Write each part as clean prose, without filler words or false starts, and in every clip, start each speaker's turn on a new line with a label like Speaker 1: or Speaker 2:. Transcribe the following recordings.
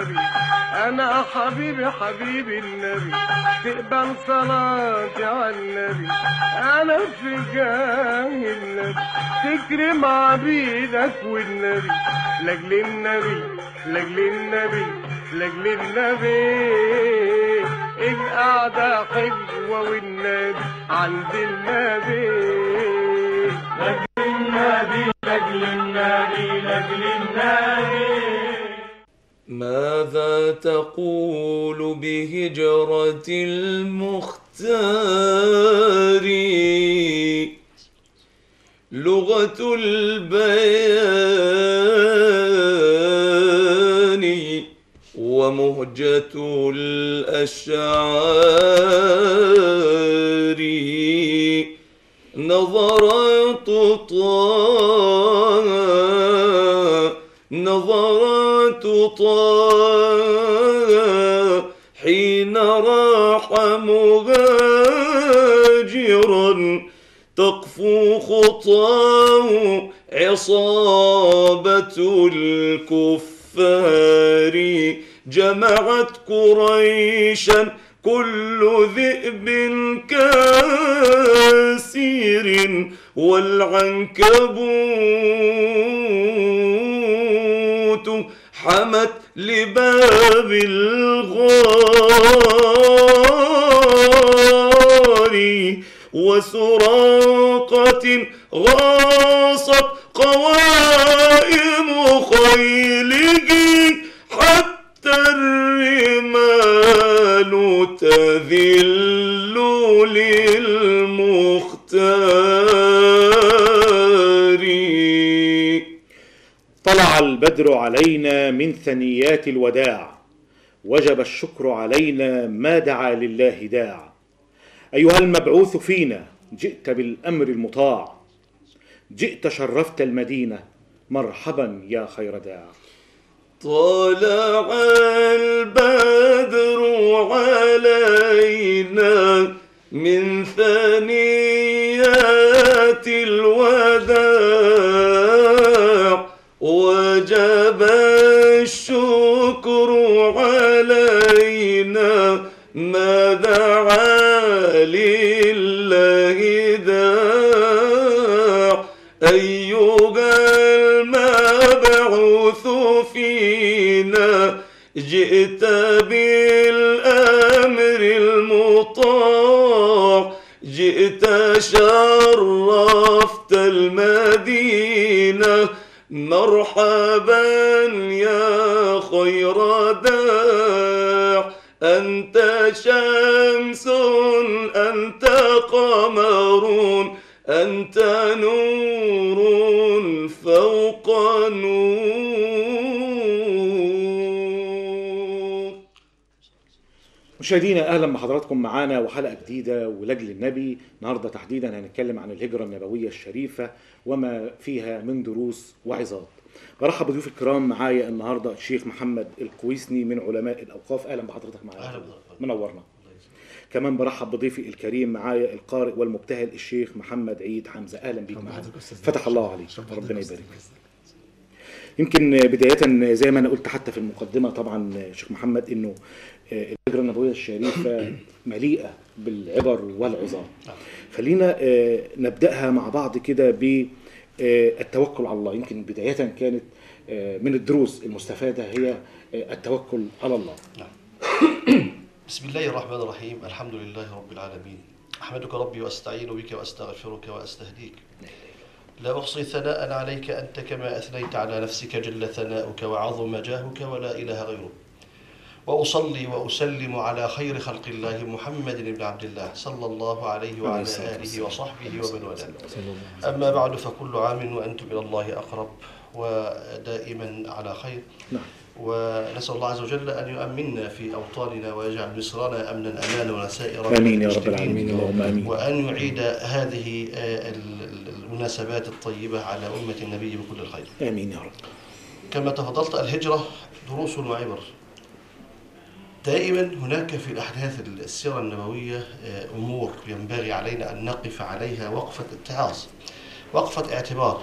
Speaker 1: النبي، أنا حبيبي حبيبي النبي، تقبل صلاتي على النبي، أنا في جاه النبي، تكرم عبيدك والنبي، لأجل النبي لأجل النبي لأجل النبي، القعدة حلوة والنبي عند النبي، لأجل النبي لأجل النبي لأجل النبي.
Speaker 2: ماذا تقول بهجرة المختار؟ لغة البيان ومهجة الأشعار، نظرات طه نظرات طه حين راح مهاجرا، تقفو خطاه عصابة الكفار، جمعت قريشا كل ذئب كاسر، والعنكبوت حمت لباب الغار، وسراقة غاصت قوائم خيله، حتى الرمال تذل للمختار.
Speaker 3: طلع البدر علينا من ثنيات الوداع، وجب الشكر علينا ما دعا لله داع. أيها المبعوث فينا جئت بالأمر المطاع، جئت شرفت المدينة، مرحبا يا خير داع.
Speaker 2: طلع البدر علينا من ثنيات الوداع، وجب الشكر علينا ما دعا لله داع. أيها المبعوث فينا جئت بالأمر المطاع، جئت شرفت المدينة، مرحبا يا خير داع. أنت شمس أنت قمر أنت نور فوق نور.
Speaker 3: مشاهدينا اهلا بحضراتكم معانا وحلقه جديدة ولاجل النبي. النهارده تحديدا هنتكلم عن الهجرة النبوية الشريفة وما فيها من دروس وعظات. برحب بضيوف الكرام معايا النهارده الشيخ محمد القويسني من علماء الاوقاف، اهلا بحضرتك معايا.
Speaker 4: اهلا بحضرتك،
Speaker 3: منورنا. كمان برحب بضيفي الكريم معايا القارئ والمبتهل الشيخ محمد عيد حمزة، اهلا بيك معانا. فتح الله عليك، ربنا يبارك. يمكن بداية زي ما انا قلت حتى في المقدمة طبعا شيخ محمد انه الهجرة النبوية الشريفة مليئة بالعبر والعظات. خلينا نبداها مع بعض كده بالتوكل على الله. يمكن بداية كانت من الدروس المستفادة هي التوكل على الله.
Speaker 4: بسم الله الرحمن الرحيم، الحمد لله رب العالمين، أحمدك ربي وأستعين بك وأستغفرك وأستهديك، لا أحصي ثناء عليك أنت كما أثنيت على نفسك جل ثناؤك وعظم جاهك ولا إله غيرك، وأصلي وأسلم على خير خلق الله محمد بن عبد الله صلى الله عليه وعلى آله وصحبه ومن والاه. أما بعد، فكل عام وأنتم إلى الله أقرب ودائما على خير.
Speaker 3: نعم.
Speaker 4: ونسأل الله عز وجل أن يؤمننا في أوطاننا ويجعل مصرنا أمنا أمانا وسائر
Speaker 3: آمين يا رب العالمين، اللهم آمين،
Speaker 4: وأن يعيد هذه المناسبات الطيبة على أمة النبي بكل الخير.
Speaker 3: آمين يا رب.
Speaker 4: كما تفضلت، الهجرة دروس وعبر. دائما هناك في الأحداث السيرة النبوية أمور ينبغي علينا أن نقف عليها وقفة اتعاظ، وقفة اعتبار.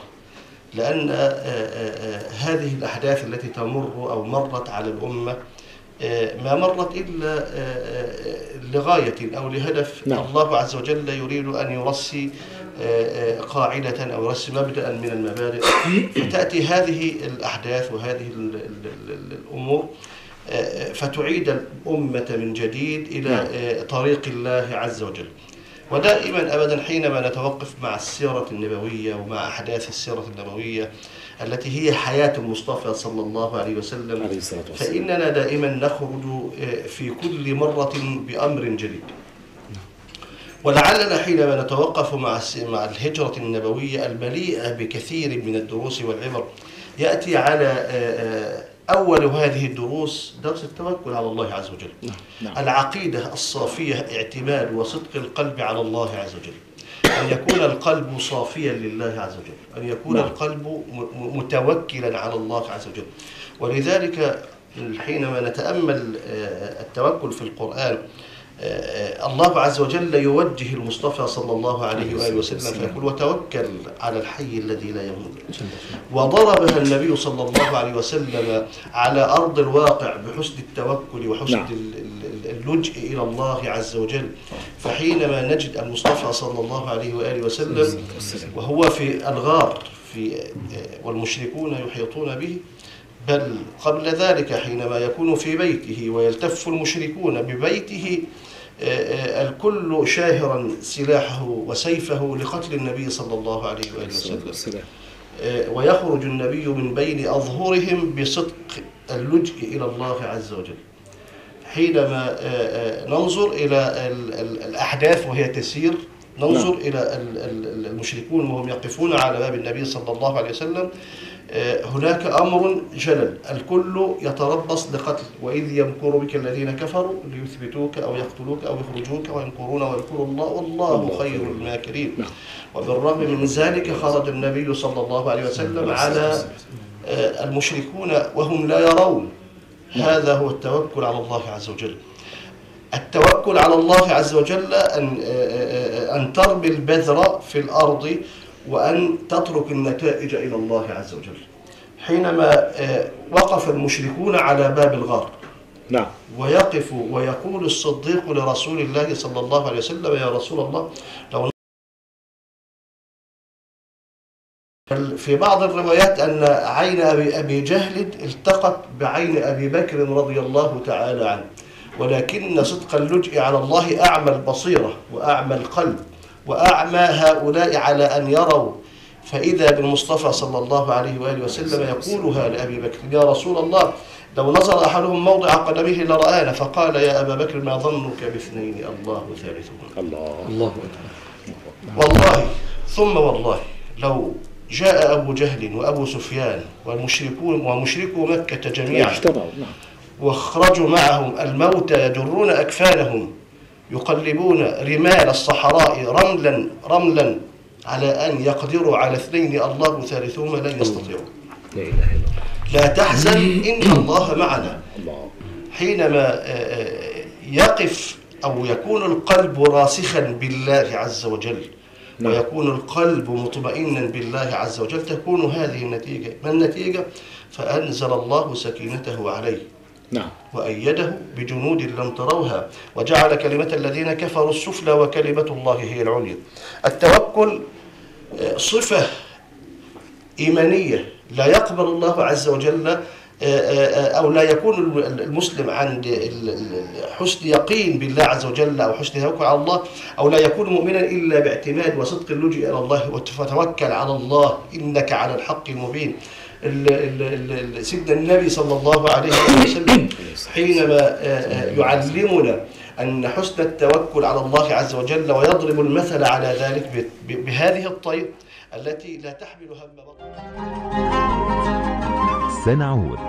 Speaker 4: لأن هذه الأحداث التي تمر أو مرت على الأمة ما مرت إلا لغاية أو لهدف.
Speaker 3: نعم.
Speaker 4: الله عز وجل يريد أن يرسي قاعدة أو يرسي مبدأ من المبادئ، فتأتي هذه الأحداث وهذه الأمور فتعيد الأمة من جديد إلى
Speaker 3: نعم.
Speaker 4: طريق الله عز وجل. ودائما أبدا حينما نتوقف مع السيرة النبوية ومع أحداث السيرة النبوية التي هي حياة المصطفى صلى الله عليه وسلم، فإننا دائما نخرج في كل مرة بأمر جديد. ولعلنا حينما نتوقف مع الهجرة النبوية المليئة بكثير من الدروس والعبر، يأتي على أول هذه الدروس درس التوكل على الله عز وجل.
Speaker 3: نعم.
Speaker 4: العقيدة الصافية، اعتماد وصدق القلب على الله عز وجل، أن يكون القلب صافيا لله عز وجل، أن يكون
Speaker 3: نعم.
Speaker 4: القلب متوكلا على الله عز وجل. ولذلك حينما نتأمل التوكل في القرآن، الله عز وجل يوجه المصطفى صلى الله عليه وآله وسلم فيقول: وتوكل على الحي الذي لا يموت. وضربها النبي صلى الله عليه وسلم على أرض الواقع بحسن التوكل وحسن
Speaker 3: نعم.
Speaker 4: اللجء إلى الله عز وجل. فحينما نجد المصطفى صلى الله عليه وآله وسلم وهو في الغار والمشركون يحيطون به، بل قبل ذلك حينما يكون في بيته ويلتف المشركون ببيته، الكل شاهرا سلاحه وسيفه لقتل النبي صلى الله عليه وآله وسلم، ويخرج النبي من بين أظهرهم بصدق اللجء إلى الله عز وجل. حينما ننظر إلى الأحداث وهي تسير، ننظر
Speaker 3: نعم.
Speaker 4: إلى المشركون وهم يقفون على باب النبي صلى الله عليه وسلم، هناك أمر جلل، الكل يتربص لقتل، وإذ يمكر بك الذين كفروا ليثبتوك أو يقتلوك أو يخرجوك ويمكرون ويمكر الله والله خير الماكرين.
Speaker 3: نعم.
Speaker 4: وبالرغم من ذلك خرج النبي صلى الله عليه وسلم على المشركون وهم لا يرون.
Speaker 3: نعم.
Speaker 4: هذا هو التوكل على الله عز وجل. التوكل على الله عز وجل أن ترمي البذر في الأرض وأن تترك النتائج إلى الله عز وجل. حينما وقف المشركون على باب الغار،
Speaker 3: نعم،
Speaker 4: ويقف ويقول الصديق لرسول الله صلى الله عليه وسلم: يا رسول الله، لو في بعض الروايات أن عين أبي جهل التقت بعين أبي بكر رضي الله تعالى عنه، ولكن صدق اللجء على الله أعمى البصيرة وأعمى القلب وأعمى هؤلاء على أن يروا. فإذا بالمصطفى صلى الله عليه وآله وسلم يقولها لأبي بكر: يا رسول الله، لو نظر أحدهم موضع قدمه لرآنا. فقال: يا أبا بكر، ما ظنك باثنين الله ثالثهما.
Speaker 3: الله
Speaker 2: الله أكبر.
Speaker 4: والله ثم والله لو جاء أبو جهل وأبو سفيان والمشركون ومشركو مكة جميعا واخرجوا معهم الموتى يجرون أكفانهم يقلبون رمال الصحراء رملا رملا على أن يقدروا على اثنين الله ثالثهما لن يستطيعوا.
Speaker 3: لا إله إلا الله.
Speaker 4: لا تحزن إن الله معنا. حينما يقف أو يكون القلب راسخا بالله عز وجل،
Speaker 3: نعم،
Speaker 4: ويكون القلب مطمئنا بالله عز وجل، تكون هذه النتيجة. ما النتيجة؟ فأنزل الله سكينته عليه،
Speaker 3: نعم،
Speaker 4: وأيده بجنود لم تروها وجعل كلمة الذين كفروا السفلى وكلمة الله هي العليا. التوكل صفة إيمانية لا يقبل الله عز وجل أو لا يكون المسلم عند حسن يقين بالله عز وجل أو حسن توكل على الله، أو لا يكون مؤمنا إلا باعتماد وصدق اللجوء إلى الله، وتوكل على الله إنك على الحق المبين. سيدنا النبي صلى الله عليه وسلم حينما يعلمنا أن حسن التوكل على الله عز وجل ويضرب المثل على ذلك بهذه الطير التي لا تحمل هم بطن.
Speaker 5: سنعود.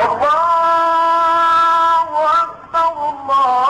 Speaker 1: الله أكبر الله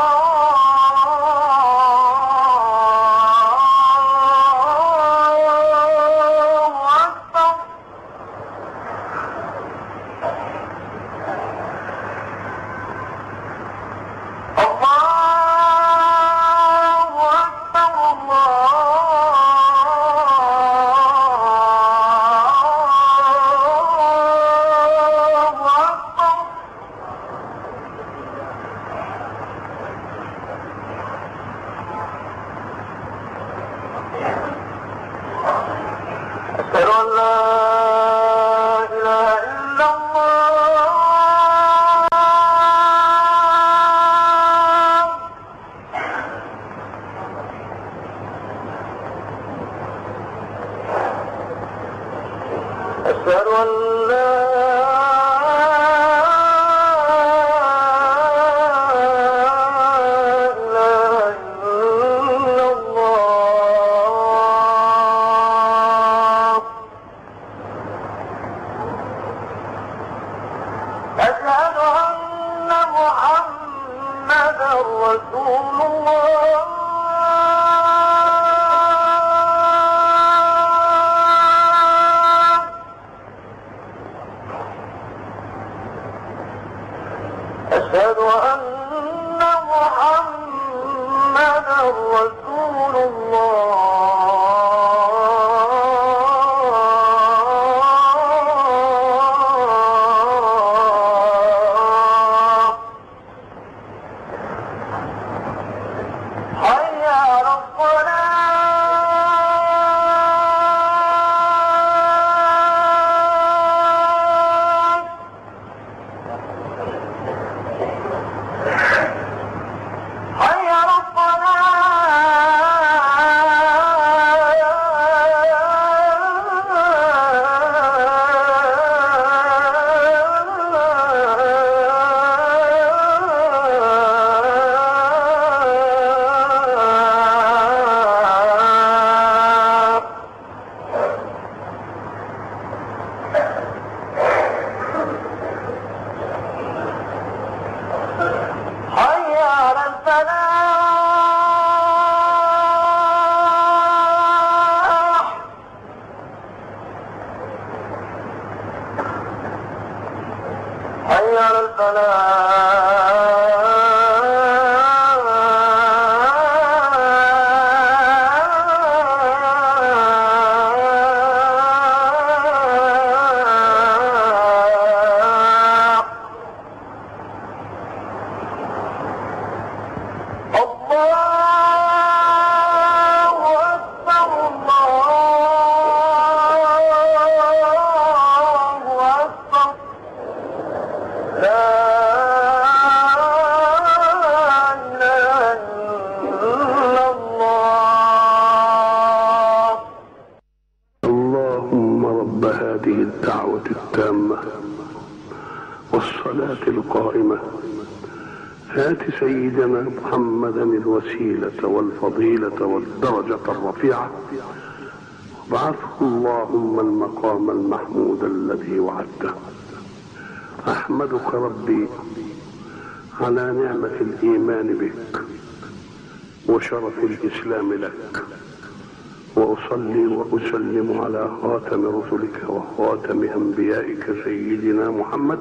Speaker 1: أشهد أن محمدا رسول الله. حي على الصلاة. حي على الصلاة. حي على الفلاح. حي على الفلاح. الله أكبر، الله أكبر، لا إله إلا الله.
Speaker 5: اللهم رب هذه الدعوة التامة والصلاة القائمة، هات سيدنا محمدا الوسيلة والفضيلة والدرجة الرفيعة، وابعثه اللهم المقام المحمود الذي وعدته. أحمدك ربي على نعمة الإيمان بك وشرف الإسلام لك، وأصلي وأسلم على خاتم رسلك وخاتم أنبيائك سيدنا محمد،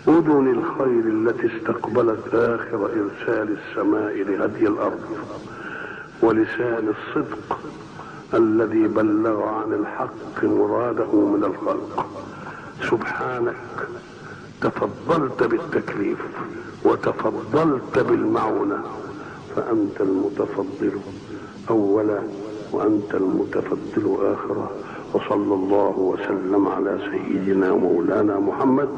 Speaker 5: أذن الخير التي استقبلت آخر إرسال السماء لهدي الأرض، ولسان الصدق الذي بلغ عن الحق مراده من الخلق. سبحانك تفضلت بالتكليف وتفضلت بالمعونة، فأنت المتفضل أولا وأنت المتفضل آخرا. وصلى الله وسلم على سيدنا مولانا محمد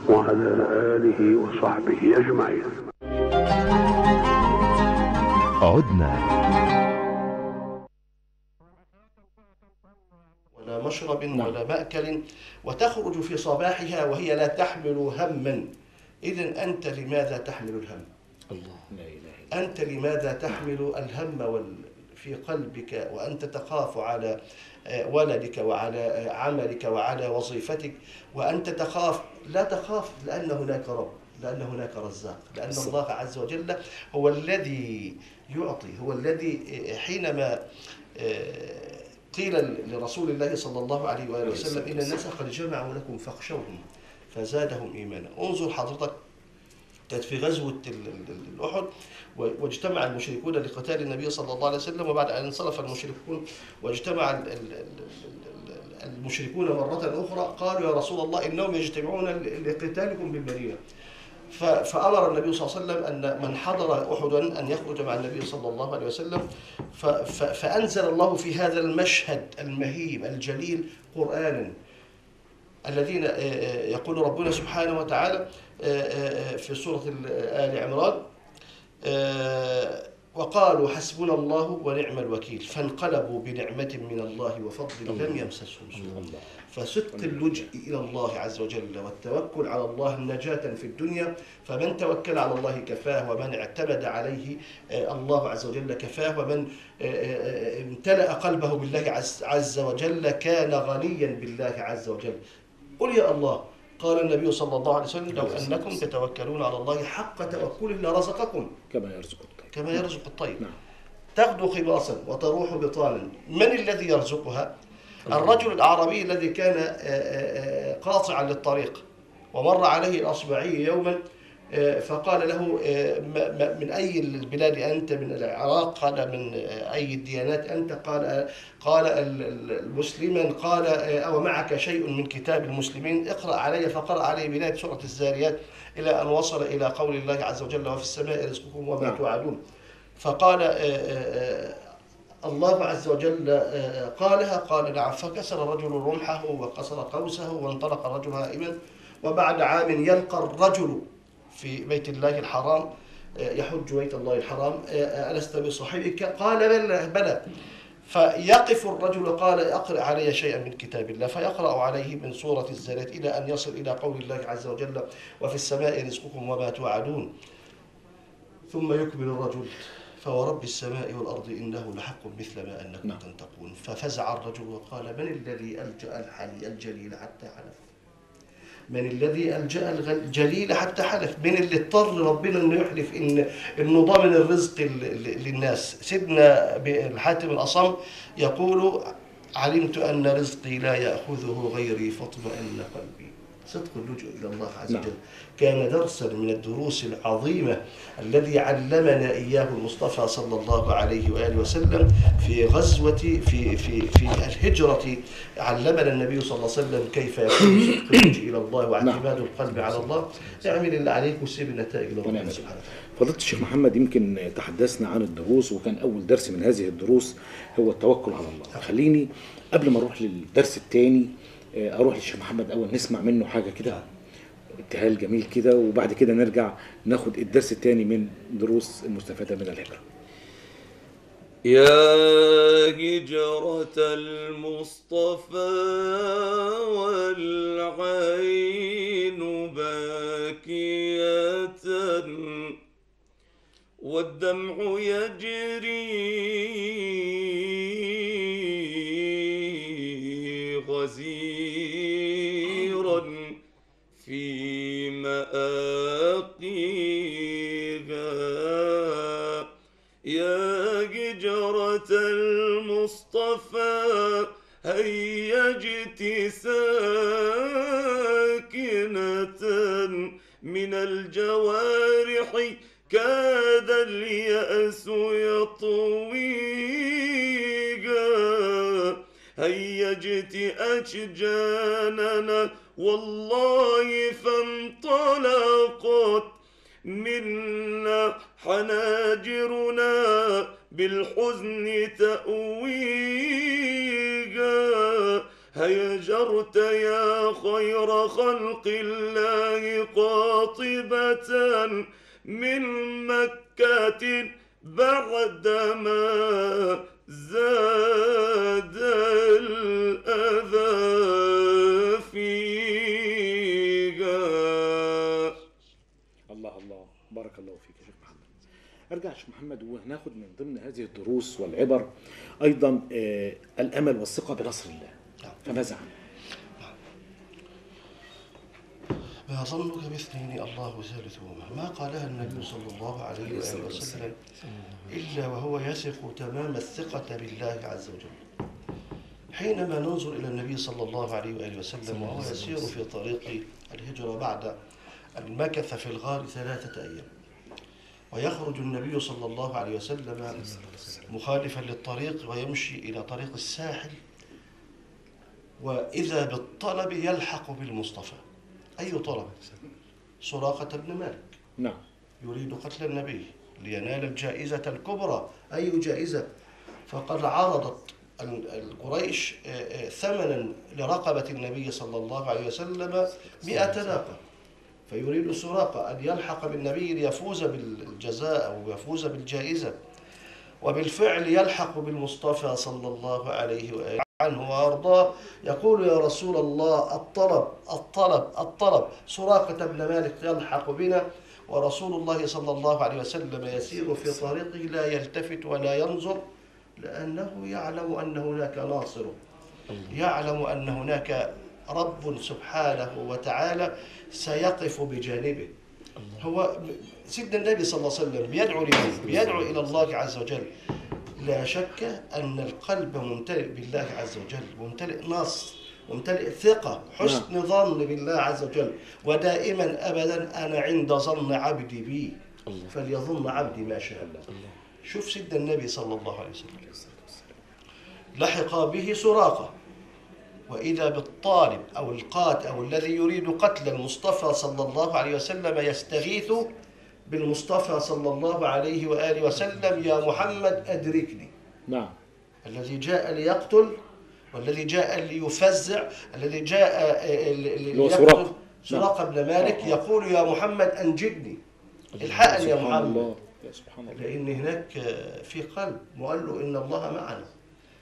Speaker 5: وعلى آله وصحبه أجمعين.
Speaker 6: عدنا.
Speaker 4: ولا مشرب ولا مأكل، وتخرج في صباحها وهي لا تحمل هما. إذن أنت لماذا تحمل الهم؟
Speaker 3: الله، لا إله إلا الله.
Speaker 4: أنت لماذا تحمل الهم في قلبك، وأنت تخاف على ولدك وعلى عملك وعلى وظيفتك، وأنت تخاف؟ لا تخاف، لأن هناك رب، لأن هناك رزاق، لأن الله عز وجل هو الذي يعطي، هو الذي حينما قيل لرسول الله صلى الله عليه وآله وسلم إن الناس قد جمعوا لكم فاخشوهم فزادهم إيمانا. انظر حضرتك، كانت في غزوة الأحد، واجتمع المشركون لقتال النبي صلى الله عليه وسلم، وبعد أن انصرف المشركون واجتمع المشركون مرة أخرى، قالوا يا رسول الله إنهم يجتمعون لقتالكم بالمدينة. فأمر النبي صلى الله عليه وسلم أن من حضر أحدا أن يخرج مع النبي صلى الله عليه وسلم. فأنزل الله في هذا المشهد المهيب الجليل قرآنا، الذين يقول ربنا سبحانه وتعالى في سورة آل عمران: وقالوا حسبنا الله ونعم الوكيل فانقلبوا بنعمة من الله وفضل لم يمسسهم سوء. فصدق اللجء إلى الله عز وجل والتوكل على الله نجاة في الدنيا، فمن توكل على الله كفاه، ومن اعتمد عليه الله عز وجل كفاه، ومن امتلأ قلبه بالله عز وجل كان غنيا بالله عز وجل. قل يا الله، قال النبي صلى الله عليه وسلم: لو أنكم تتوكلون على الله حق توكله لرزقكم
Speaker 3: كما يرزق الطير.
Speaker 4: كما يرزق الطير. نعم. تغدو خماصا وتروح بطانا، من الذي يرزقها؟ الرجل الأعرابي الذي كان قاطعا للطريق، ومر عليه الأصبعي يوما فقال له: من أي البلاد أنت؟ من العراق. قال: من أي الديانات أنت؟ قال مسلما. قال: أو معك شيء من كتاب المسلمين؟ اقرأ علي. فقرأ عليه بداية سورة الزاريات إلى أن وصل إلى قول الله عز وجل: وفي السماء رزقكم وما توعدون. فقال: الله عز وجل قالها؟ قال: نعم. فكسر الرجل رمحه وقصر قوسه وانطلق الرجل هائما. وبعد عام يلقى الرجل في بيت الله الحرام، يحج بيت الله الحرام: ألست بصاحبك؟ قال: بلى. فيقف الرجل وقال: اقرأ علي شيئا من كتاب الله. فيقرأ عليه من سورة الزاريات إلى أن يصل إلى قول الله عز وجل: وفي السماء رزقكم وما توعدون. ثم يكمل الرجل: فورب السماء والأرض إنه لحق مثل ما أنكم تنطقون. ففزع الرجل وقال: من الذي ألجأ الجليل حتى حلف؟ من الذي ألجأ الجليل حتى حلف؟ من اللي اضطر ربنا أنه يحلف إنه ضامن الرزق للناس؟ سيدنا الحاتم الأصم يقول: علمت أن رزقي لا يأخذه غيري فاطمئن قلبي. صدق اللجوء إلى الله عز وجل كان درسا من الدروس العظيمة الذي علمنا إياه المصطفى صلى الله عليه وآله وسلم في غزوة في في في الهجرة. علمنا النبي صلى الله عليه وسلم كيف يكون صدق اللجوء إلى الله واعتماد القلب على الله. اعمل اللي عليك وسيب النتائج لربنا سبحانه وتعالى.
Speaker 3: فضيلة الشيخ محمد، يمكن تحدثنا عن الدروس، وكان أول درس من هذه الدروس هو التوكل على الله. خليني قبل ما أروح للدرس الثاني اروح للشيخ محمد اول نسمع منه حاجة كده، ابتهال جميل كده، وبعد كده نرجع ناخد الدرس الثاني من دروس المستفادة من الهجرة.
Speaker 2: يا هجرة المصطفى والعين باكية والدمع يجري غزيرا في مآقيها. يا هجرة المصطفى هيجت ساكنة من الجوارح كاد اليأس يطويها. هيجت أشجاننا والله فانطلقت منا حناجرنا بالحزن تأويها. هيجرت يا خير خلق الله قاطبة من مكة بعدما زاد الأذى فيها.
Speaker 3: الله الله، بارك الله فيك يا شيخ محمد. أرجع يا شيخ محمد وهناخد من ضمن هذه الدروس والعبر أيضا الأمل والثقة بنصر الله. فماذا عنه؟
Speaker 4: ما ظنك باثنين الله ثالثهما؟ ما قالها النبي صلى الله عليه وآله وسلم إلا وهو يثق تمام الثقة بالله عز وجل. حينما ننظر إلى النبي صلى الله عليه وآله وسلم وهو يسير في طريق الهجرة بعد أن مكث في الغار 3 أيام، ويخرج النبي صلى الله عليه وسلم مخالفا للطريق ويمشي إلى طريق الساحل، وإذا بالطلب يلحق بالمصطفى. أي طلب؟ سراقة بن مالك،
Speaker 3: نعم،
Speaker 4: يريد قتل النبي لينال الجائزة الكبرى. أي جائزة؟ فقد عرضت القريش ثمنا لرقبة النبي صلى الله عليه وسلم 100 ناقة، فيريد سراقة أن يلحق بالنبي ليفوز بالجزاء أو يفوز بالجائزة، وبالفعل يلحق بالمصطفى صلى الله عليه وآله عنه وأرضاه. يقول: يا رسول الله، الطلب الطلب الطلب، سراقة بن مالك يلحق بنا. ورسول الله صلى الله عليه وسلم يسير في طريقه لا يلتفت ولا ينظر، لأنه يعلم أن هناك ناصر، يعلم أن هناك رب سبحانه وتعالى سيقف بجانبه. هو سيدنا النبي صلى الله عليه وسلم بيدعو لمن؟ بيدعو إلى الله عز وجل. لا شك أن القلب ممتلئ بالله عز وجل، ممتلئ نصر، ممتلئ ثقة، حسن ظن بالله عز وجل. ودائما أبدا أنا عند ظن عبدي بي فليظن عبدي ما شاء. شوف سيدنا النبي صلى الله عليه وسلم لحق به سراقة، وإذا بالطالب أو القاتل أو الذي يريد قتل المصطفى صلى الله عليه وسلم يستغيث بالمصطفى صلى الله عليه وآله وسلم: يا محمد أدركني.
Speaker 3: نعم.
Speaker 4: الذي جاء ليقتل، والذي جاء ليفزع، الذي جاء ليقتل سراقة بن مالك، يقول: يا محمد أنجدني، الحقني يا محمد.
Speaker 3: يا سبحان الله.
Speaker 4: لأن هناك في قلب، وقال له إن الله معنا.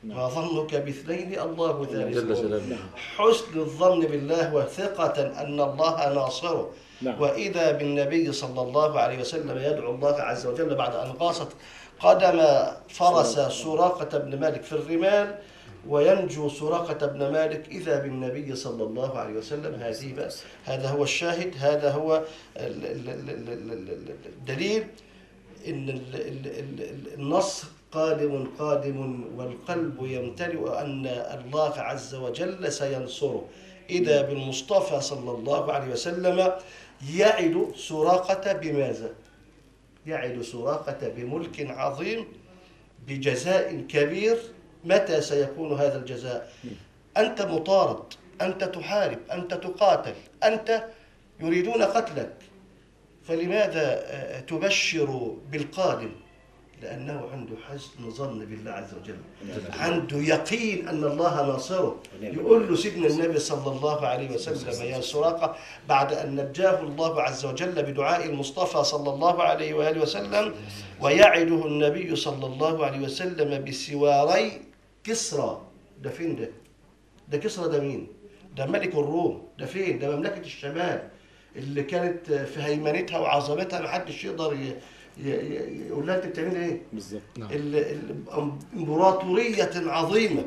Speaker 4: ما ظنك باثنين الله ثالثهما. حسن الظن بالله وثقة أن الله ناصره.
Speaker 3: نعم.
Speaker 4: وإذا بالنبي صلى الله عليه وسلم يدعو الله عز وجل بعد أن غاصت قدم فرس سراقة بن مالك في الرمال، وينجو سراقة بن مالك، إذا بالنبي صلى الله عليه وسلم. هذه بس، هذا هو الشاهد، هذا هو الدليل إن النصر قادم قادم، والقلب يمتلئ أن الله عز وجل سينصره. إذا بالمصطفى صلى الله عليه وسلم يعد سراقة بماذا؟ يعد سراقة بملك عظيم، بجزاء كبير. متى سيكون هذا الجزاء؟ أنت مطارد، أنت تحارب، أنت تقاتل، أنت يريدون قتلك، فلماذا تبشر بالقادم؟ لأنه عنده حسن ظن بالله عز وجل، عنده يقين أن الله ناصره. يقول له سيدنا النبي صلى الله عليه وسلم: يا سراقة، بعد أن نجاه الله عز وجل بدعاء المصطفى صلى الله عليه وآله وسلم، ويعده النبي صلى الله عليه وسلم بسواري كسرى. ده فين ده؟ ده كسرى ده مين؟ ده ملك الروم. ده فين؟ ده مملكة الشمال اللي كانت في هيمنتها وعظمتها محدش يقدر يقول لها انت بتعمل ايه؟
Speaker 3: بالظبط.
Speaker 4: نعم. الامبراطورية عظيمة،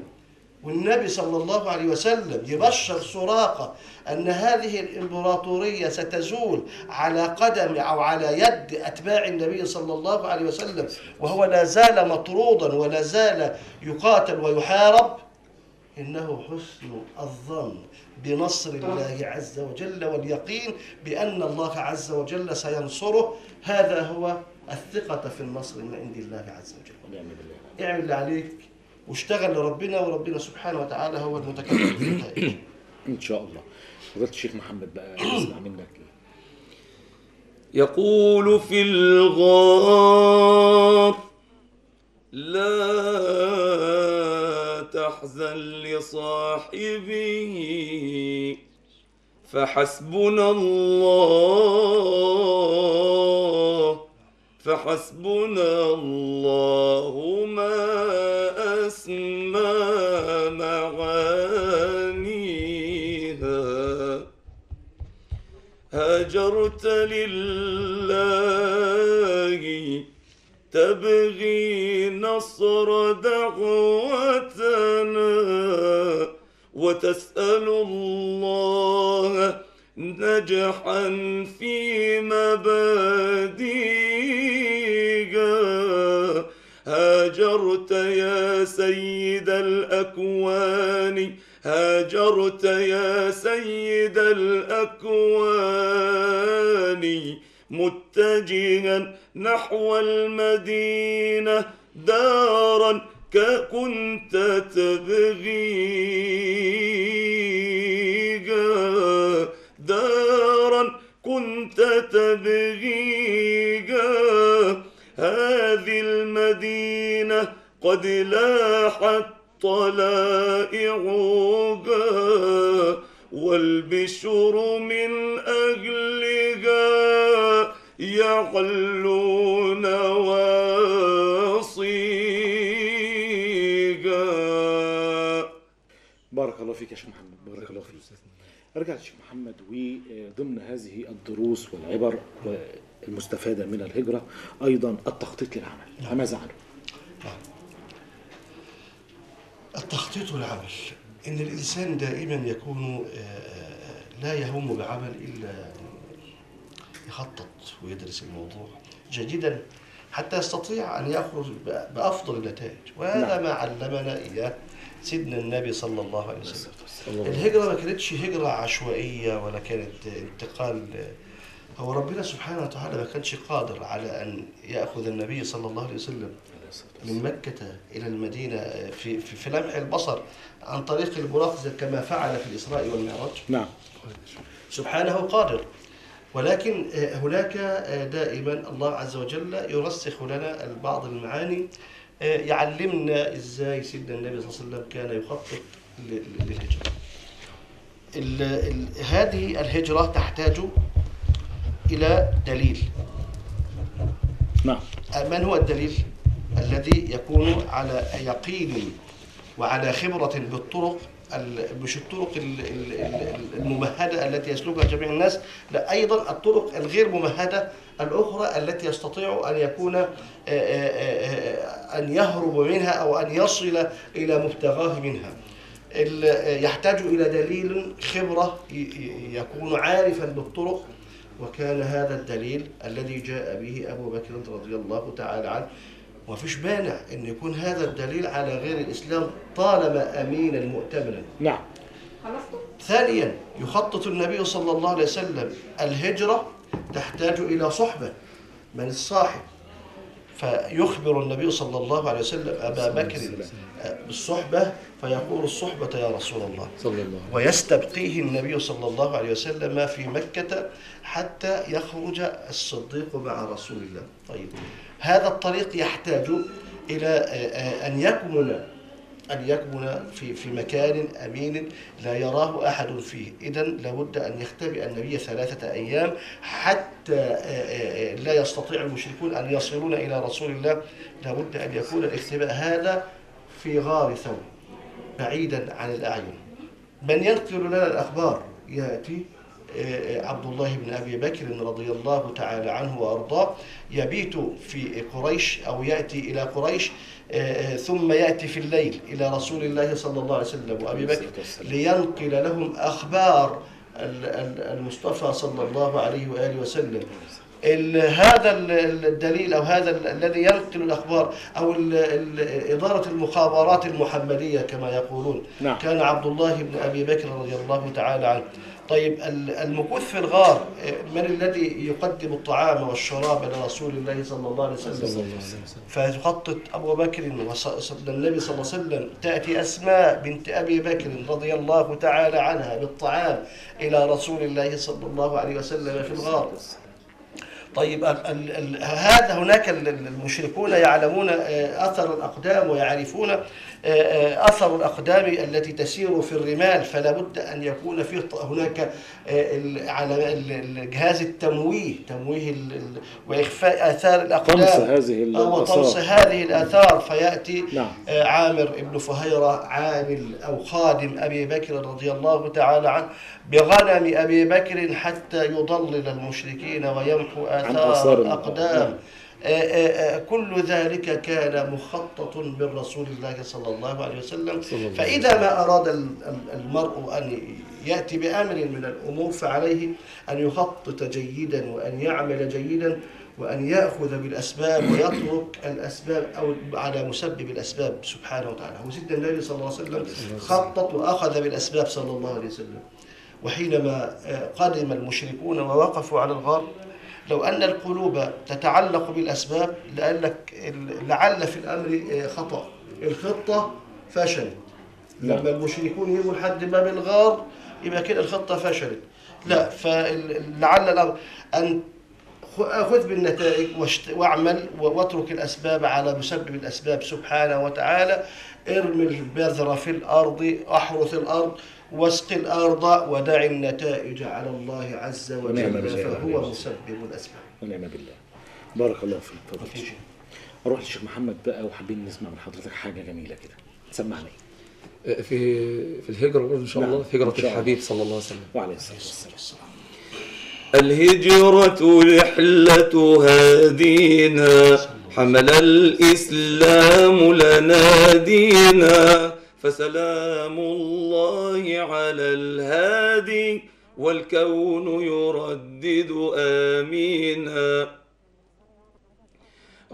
Speaker 4: والنبي صلى الله عليه وسلم يبشر سراقة أن هذه الإمبراطورية ستزول على قدم أو على يد أتباع النبي صلى الله عليه وسلم، وهو لا زال مطرودا ولا زال يقاتل ويحارب. إنه حسن الظن بنصر الله عز وجل واليقين بأن الله عز وجل سينصره. هذا هو الثقة في النصر من عند الله عز وجل. اعمل اللي عليك واشتغل لربنا، وربنا سبحانه وتعالى هو المتكلم بالنتائج
Speaker 3: إن شاء الله. فضيلة الشيخ محمد بقى نسمع منك.
Speaker 2: يقول في الغار: لا تحزن لصاحبه فحسبنا الله، فحسبنا الله ما أسمى معانيها. هاجرت لله تبغي نصر دعوتنا، وتسأل الله نجحا في مبادئها. هاجرت يا سيد الأكوان، هاجرت يا سيد الأكوان، متجها نحو المدينة دارا كنت تبغيها، دارا كنت تبغيها. هذه المدينة قد لاحت طلائعها، والبشر من أهلها يعلون واصيها.
Speaker 3: بارك الله فيك يا شيخ محمد، بارك الله فيك. أرجع للشيخ محمد، وضمن هذه الدروس والعبر المستفادة من الهجرة أيضا التخطيط للعمل، فماذا عنه؟
Speaker 4: التخطيط للعمل إن الإنسان دائما يكون لا يهم بعمل إلا يخطط ويدرس الموضوع جيدا حتى يستطيع أن يخرج بأفضل النتائج. وهذا ما علمنا إياه سيدنا النبي صلى الله عليه وسلم. الهجرة ما كانتش هجرة عشوائية ولا كانت انتقال. هو ربنا سبحانه وتعالى ما كانش قادر على أن يأخذ النبي صلى الله عليه وسلم من مكة إلى المدينة في لمح البصر عن طريق البراق كما فعل في الإسراء والمعراج.
Speaker 3: نعم،
Speaker 4: سبحانه قادر، ولكن هناك دائما الله عز وجل يرسخ لنا بعض المعاني، يعلمنا إزاي سيدنا النبي صلى الله عليه وسلم كان يخطط للهجرة. هذه الهجرة تحتاج إلى دليل.
Speaker 3: نعم.
Speaker 4: من هو الدليل؟ الذي يكون على يقين وعلى خبرة بالطرق، مش الطرق الممهدة التي يسلكها جميع الناس، لا، أيضا الطرق الغير ممهدة الأخرى التي يستطيع أن يكون أن يهرب منها أو أن يصل إلى مبتغاه منها. يحتاج إلى دليل خبرة، يكون عارفا بالطرق، وكان هذا الدليل الذي جاء به أبو بكر رضي الله تعالى عنه. وفيش مانع أن يكون هذا الدليل على غير الإسلام طالما أمينا مؤتمنا.
Speaker 3: نعم.
Speaker 4: ثانيا، يخطط النبي صلى الله عليه وسلم الهجرة تحتاج إلى صحبة، من الصاحب؟ فيخبر النبي صلى الله عليه وسلم أبا بكر بالصحبة، فيقول الصحبة يا رسول الله
Speaker 7: صلى الله،
Speaker 4: ويستبقيه النبي صلى الله عليه وسلم في مكة حتى يخرج الصديق مع رسول الله. طيب، هذا الطريق يحتاج إلى أن يكمن في مكان أمين لا يراه أحد فيه. إذن لابد أن يختبئ النبي 3 أيام حتى لا يستطيع المشركون أن يصلون إلى رسول الله. لابد أن يكون الاختباء هذا في غار ثور بعيدا عن الأعين. من ينقل لنا الأخبار؟ يأتي عبد الله بن أبي بكر رضي الله تعالى عنه وأرضاه، يبيت في قريش أو يأتي إلى قريش، ثم يأتي في الليل إلى رسول الله صلى الله عليه وسلم وأبي بكر لينقل لهم أخبار المصطفى صلى الله عليه وآله وسلم. هذا الدليل أو هذا الذي ينقل الأخبار أو إدارة المخابرات المحمدية كما يقولون،
Speaker 3: نعم،
Speaker 4: كان عبد الله بن أبي بكر رضي الله تعالى عنه. طيب، المكوث في الغار، من الذي يقدم الطعام والشراب لرسول الله صلى الله عليه وسلم؟ فيخطط أبو بكر والنبي صلى الله عليه وسلم، تأتي أسماء بنت أبي بكر رضي الله تعالى عنها بالطعام إلى رسول الله صلى الله عليه وسلم في الغار. طيب، هذا هناك المشركون يعلمون أثر الأقدام ويعرفون أثر الأقدام التي تسير في الرمال، فلا بد أن يكون في هناك على جهاز التمويه، تمويه وإخفاء آثار الأقدام،
Speaker 3: طمس
Speaker 4: هذه الآثار. فيأتي
Speaker 3: نعم،
Speaker 4: عامر بن فهيرة، عامل أو خادم أبي بكر رضي الله تعالى عنه، بغنم أبي بكر حتى يضلل المشركين ويمحو آثار الأقدام. كل ذلك كان مخطط من رسول الله صلى الله عليه وسلم. فإذا ما أراد المرء أن يأتي بأمر من الأمور فعليه أن يخطط جيدا وأن يعمل جيدا وأن يأخذ بالأسباب ويترك الأسباب أو على مسبب الأسباب سبحانه وتعالى. وسيدنا النبي صلى الله عليه وسلم خطط وأخذ بالأسباب صلى الله عليه وسلم. وحينما قدم المشركون ووقفوا على الغار، لو أن القلوب تتعلق بالأسباب لعل في الأمر خطأ. الخطة فشلت. لما المشركون يجوا لحد باب الغار يبقى كده الخطة فشلت. لا، فلعل الأمر أن خذ بالنتائج واعمل واترك الأسباب على مسبب الأسباب سبحانه وتعالى. ارمي البذرة في الأرض، أحرث الأرض، واسق الأرض، ودع النتائج على الله عز وجل، فهو مسبب الأسباب.
Speaker 3: ونعم بالله. بارك الله فيك. تفضل. أروح للشيخ محمد بقى، وحابين نسمع من حضرتك حاجة جميلة كده. تسمعنا
Speaker 7: إيه؟ في الهجرة برضه إن شاء الله، في هجرة الحبيب صلى الله عليه وسلم.
Speaker 3: وعليه الصلاة والسلام.
Speaker 2: الهجرة رحلة هادينا، حمل الإسلام لنا دينا، فسلام الله على الهادي، والكون يردد آمينا.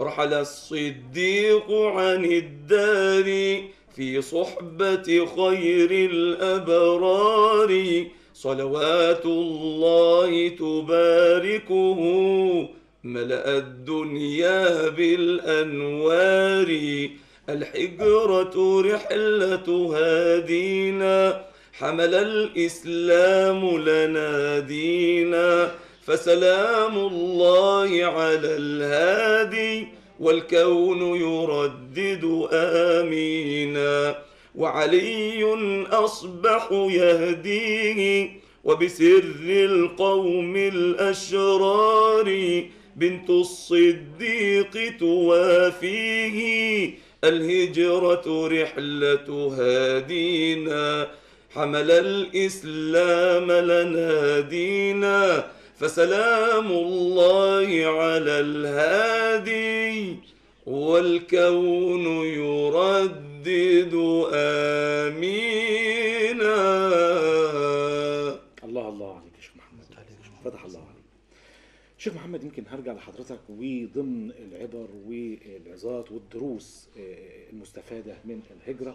Speaker 2: رحل الصديق عن الدار في صحبة خير الأبرار، صلوات الله تباركه ملأ الدنيا بالأنوار. الحجرة رحلة هادينا، حمل الإسلام لنا دينا، فسلام الله على الهادي والكون يردد آمينا. وعلي أصبح يهديه وبسر القوم الأشرار، بنت الصديق توافيه الهجرة رحلة هادينا، حمل الإسلام لنا دينا، فسلام الله على الهادي والكون يردد آمينا.
Speaker 3: الله الله عليك يا شيخ محمد، فتح الله عليك شيخ محمد. يمكن هرجع لحضرتك وضمن العبر والعظات والدروس المستفادة من الهجرة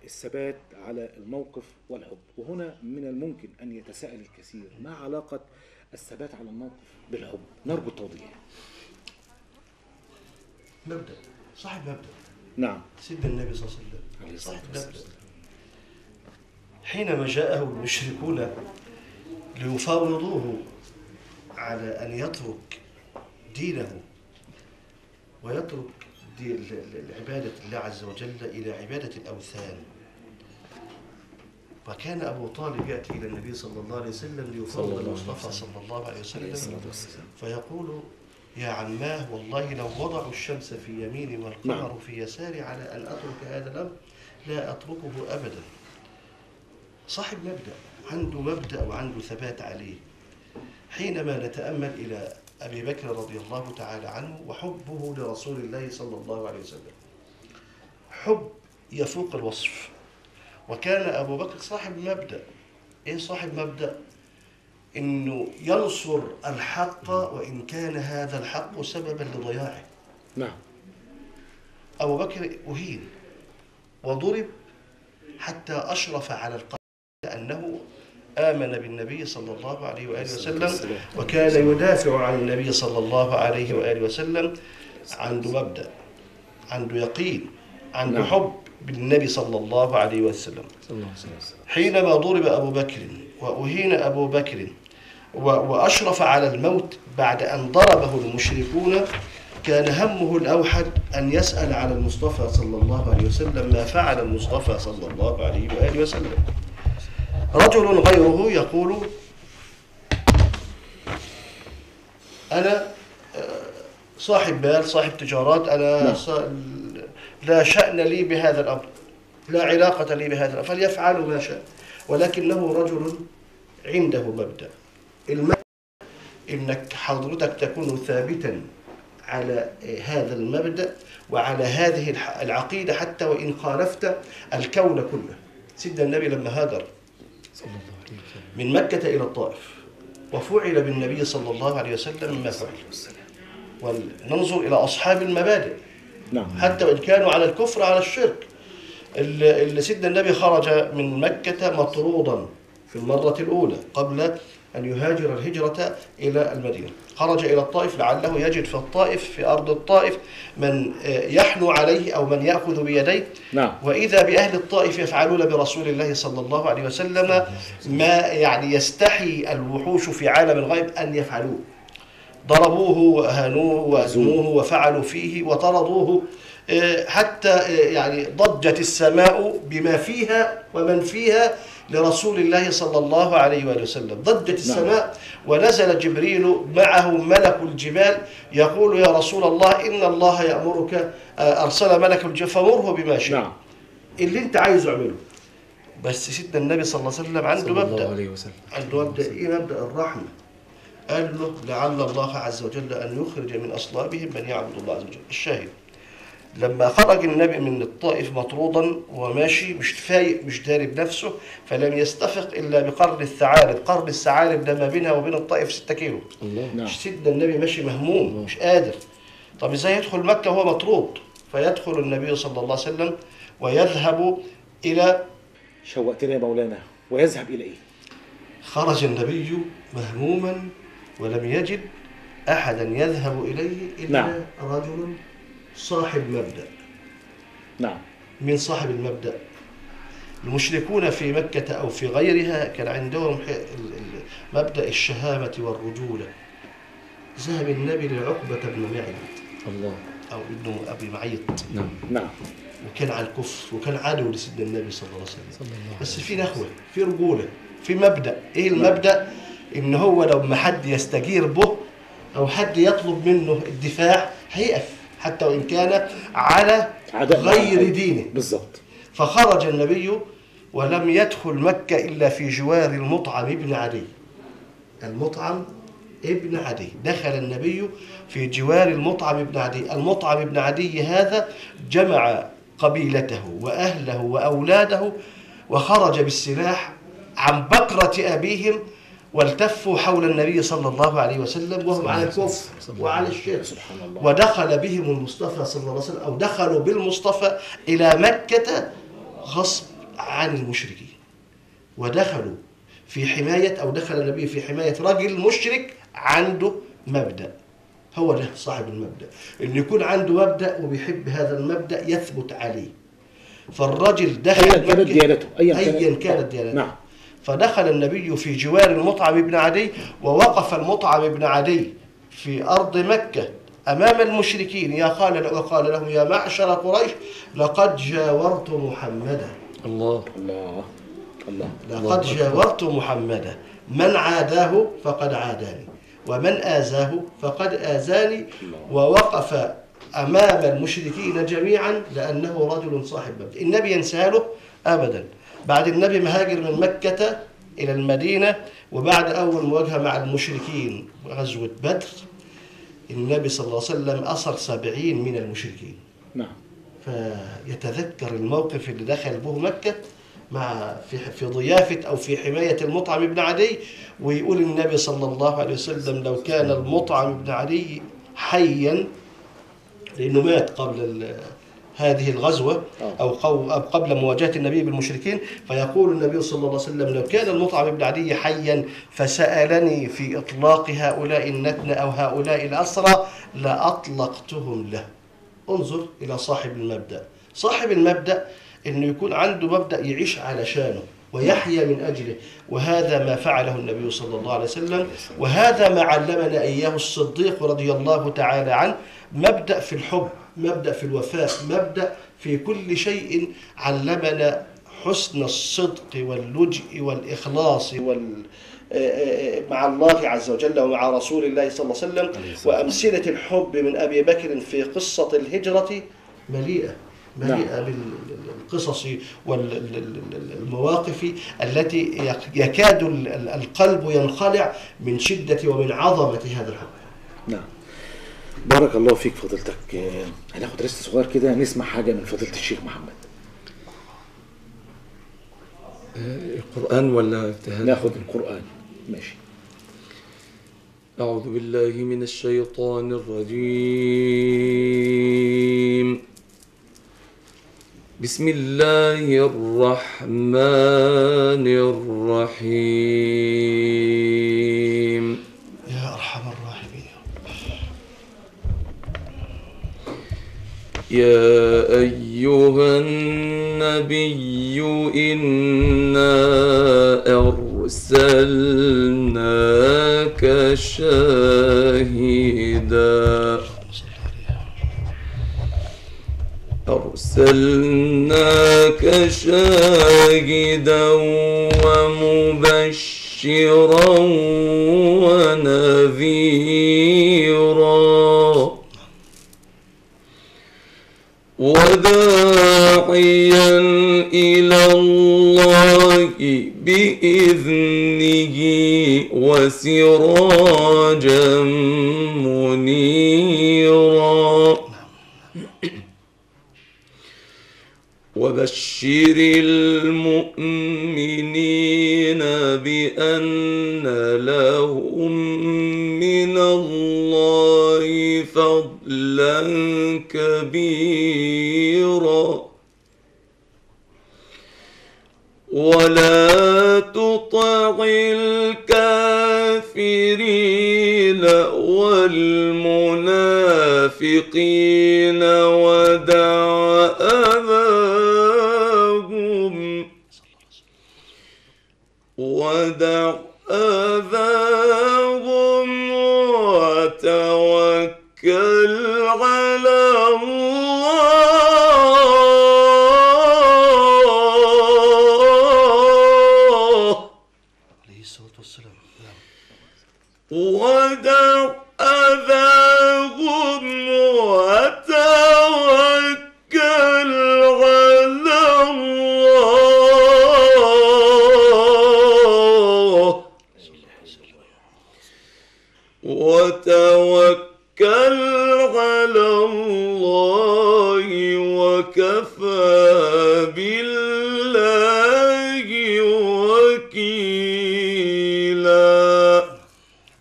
Speaker 3: الثبات على الموقف والحب، وهنا من الممكن أن يتساءل الكثير ما علاقة الثبات على الموقف بالحب؟ نرجو التوضيح.
Speaker 4: مبدأ، صاحب مبدأ.
Speaker 3: نعم.
Speaker 4: سيدنا النبي صلى الله عليه وسلم صاحب مبدأ. حينما جاءه المشركون ليفاوضوه على أن يترك دينه ويترك عبادة الله عز وجل إلى عبادة الأوثان، وكان أبو طالب يأتي إلى النبي صلى الله عليه وسلم ليفاوض المصطفى صلى الله عليه وسلم، فيقول: يا عماه، والله لو وضعوا الشمس في يميني والقمر في يساري على أن أترك هذا الأمر لا أتركه أبدا. صاحب مبدأ، عنده مبدأ وعنده ثبات عليه. حينما نتأمل إلى أبي بكر رضي الله تعالى عنه وحبه لرسول الله صلى الله عليه وسلم، حب يفوق الوصف. وكان أبو بكر صاحب مبدأ. إيه صاحب مبدأ؟ إنه ينصر الحق وإن كان هذا الحق سببا لضياعه.
Speaker 3: نعم.
Speaker 4: أبو بكر أهين وضرب حتى أشرف على القتل لأنه آمن بالنبي صلى الله عليه وآله وسلم، وكان يدافع عن النبي صلى الله عليه وآله وسلم. عنده مبدأ، عنده يقين، عنده حب بالنبي صلى الله عليه وسلم. حينما ضرب أبو بكر وأهين أبو بكر وأشرف على الموت بعد أن ضربه المشركون، كان همه الأوحد أن يسأل على المصطفى صلى الله عليه وسلم ما فعل المصطفى صلى الله عليه وآله وسلم. رجل غيره يقول: أنا صاحب مال، صاحب تجارات، أنا لا شأن لي بهذا الأمر، لا علاقة لي بهذا الأمر، فليفعلوا ما شاء. ولكنه رجل عنده مبدأ. المبدأ إنك حضرتك تكون ثابتا على هذا المبدأ وعلى هذه العقيدة حتى وإن خالفت الكون كله. سيدنا النبي لما هاجر من مكة إلى الطائف وفعل بالنبي صلى الله عليه وسلم ما فعل، وننظر إلى أصحاب المبادئ،
Speaker 3: نعم،
Speaker 4: حتى وإن كانوا على الكفر على الشرك. اللي سيدنا النبي خرج من مكة مطرودا في المرة الأولى قبل أن يهاجر الهجرة إلى المدينة، خرج إلى الطائف لعله يجد في الطائف، في أرض الطائف، من يحنو عليه أو من يأخذ بيديه.
Speaker 3: نعم.
Speaker 4: وإذا بأهل الطائف يفعلون برسول الله صلى الله عليه وسلم ما يعني يستحي الوحوش في عالم الغيب أن يفعلوه. ضربوه وأهانوه وأزموه وفعلوا فيه وطردوه حتى يعني ضجت السماء بما فيها ومن فيها لرسول الله صلى الله عليه وآله وسلم. ضجت السماء ونزل جبريل معه ملك الجبال يقول: يا رسول الله، إن الله يأمرك، أرسل ملك الجبال فمره بما شاء.
Speaker 3: نعم.
Speaker 4: اللي أنت عايزه اعمله. بس سيدنا النبي صلى الله عليه وسلم عنده مبدأ، عنده مبدأ. إيه مبدأ؟ الرحمة. قال له: لعل الله عز وجل أن يخرج من أصلابهم من يعبد الله عز وجل. الشاهد، لما خرج النبي من الطائف مطرودا وماشي مش فايق مش داري بنفسه، فلم يستفق إلا بقرن الثعالب. قرن الثعالب ده ما بينها وبين الطائف 6 كيلو.
Speaker 3: الله. نعم.
Speaker 4: سيدنا النبي ماشي مهموم، مش قادر. طب إزاي يدخل مكة وهو مطرود؟ فيدخل النبي صلى الله عليه وسلم ويذهب إلى،
Speaker 3: شوقتنا يا مولانا، ويذهب إلى إيه؟
Speaker 4: خرج النبي مهموما ولم يجد أحدا يذهب إليه إلا
Speaker 3: نعم.
Speaker 4: رجل صاحب مبدأ.
Speaker 3: نعم.
Speaker 4: من صاحب المبدأ؟ المشركون في مكة أو في غيرها كان عندهم مبدأ الشهامة والرجولة. ذهب النبي لعقبة بن معيط،
Speaker 7: الله،
Speaker 4: أو ابن أبي معيط.
Speaker 7: نعم.
Speaker 3: نعم.
Speaker 4: وكان على الكفر وكان عدو لسيدنا النبي صلى الله عليه وسلم، بس في نخوة، في رجولة، في مبدأ. إيه المبدأ؟ إن هو لو ما حد يستجير به أو حد يطلب منه الدفاع هيقف، حتى وإن كان على غير دينه.
Speaker 3: بالضبط.
Speaker 4: فخرج النبي ولم يدخل مكة إلا في جوار المطعم ابن عدي. المطعم ابن عدي، دخل النبي في جوار المطعم ابن عدي. المطعم ابن عدي هذا جمع قبيلته وأهله وأولاده وخرج بالسلاح عن بكرة أبيهم، والتفوا حول النبي صلى الله عليه وسلم وهم على الكفر وعلى الشرك.
Speaker 3: سبحان الله.
Speaker 4: ودخل بهم المصطفى صلى الله عليه وسلم، أو دخلوا بالمصطفى إلى مكة غصب عن المشركين، ودخلوا في حماية، أو دخل النبي في حماية رجل مشرك عنده مبدأ. هو ده صاحب المبدأ، اللي يكون عنده مبدأ وبيحب هذا المبدأ يثبت عليه. فالرجل دخل
Speaker 3: أيا كانت ديانته،
Speaker 4: أيا كانت ديانته.
Speaker 3: نعم.
Speaker 4: فدخل النبي في جوار المطعم بن عدي، ووقف المطعم بن عدي في أرض مكة أمام المشركين، يا قال وقال لهم: يا معشر قريش، لقد جاورت محمدا.
Speaker 7: الله
Speaker 3: الله الله.
Speaker 4: لقد جاورت محمدا، من عاداه فقد عاداني، ومن آذاه فقد آذاني. ووقف أمام المشركين جميعا لأنه رجل صاحب مبدأ. النبي ينسى له أبدا. بعد النبي مهاجر من مكة إلى المدينة، وبعد أول مواجهة مع المشركين غزوة بدر، النبي صلى الله عليه وسلم أسر 70 من المشركين.
Speaker 3: نعم.
Speaker 4: فيتذكر الموقف اللي دخل به مكة مع في ضيافة أو في حماية المطعم بن عدي، ويقول النبي صلى الله عليه وسلم: لو كان المطعم بن عدي حيا، لأنه مات قبل هذه الغزوة أو قبل مواجهة النبي بالمشركين، فيقول النبي صلى الله عليه وسلم: لو كان المطعم بن عدي حيا فسألني في إطلاق هؤلاء النتن أو هؤلاء الأسرى لأطلقتهم له. انظر إلى صاحب المبدأ. صاحب المبدأ إنه يكون عنده مبدأ يعيش علشانه ويحيا من أجله، وهذا ما فعله النبي صلى الله عليه وسلم، وهذا ما علمنا إياه الصديق رضي الله تعالى عنه. مبدأ في الحب، مبدأ في الوفاء، مبدأ في كل شيء. علمنا حسن الصدق واللجء والإخلاص مع الله عز وجل ومع رسول الله صلى الله عليه وسلم. وأمثلة الحب من أبي بكر في قصة الهجرة مليئة مليئة بالقصص والمواقف التي يكاد القلب ينخلع من شدة ومن عظمة هذا الحب.
Speaker 3: نعم. بارك الله فيك فضيلتك. هناخد ريست صغير كده نسمع حاجة من فضيلة الشيخ محمد.
Speaker 7: القرآن ولا ابتهال؟
Speaker 3: ناخد القرآن. ماشي.
Speaker 2: أعوذ بالله من الشيطان الرجيم. بسم الله الرحمن الرحيم.
Speaker 4: يا أرحم الراحمين.
Speaker 2: يا أيها النبي إنا أرسلناك شاهدا ومبشرا ونذيرا وداعيا إلى الله بإذنه وسراجا منيرا. وبشر المؤمنين بأن لهم من الله فضلا فضلا كبيرا. ولا تطع الكافرين والمنافقين ودع أذاهم وتوكل على الله
Speaker 4: عليه الصلاة والسلام.
Speaker 2: ودع أذاهم وتوكل على الله وتوكل على الله وكفى بالله وكيلا.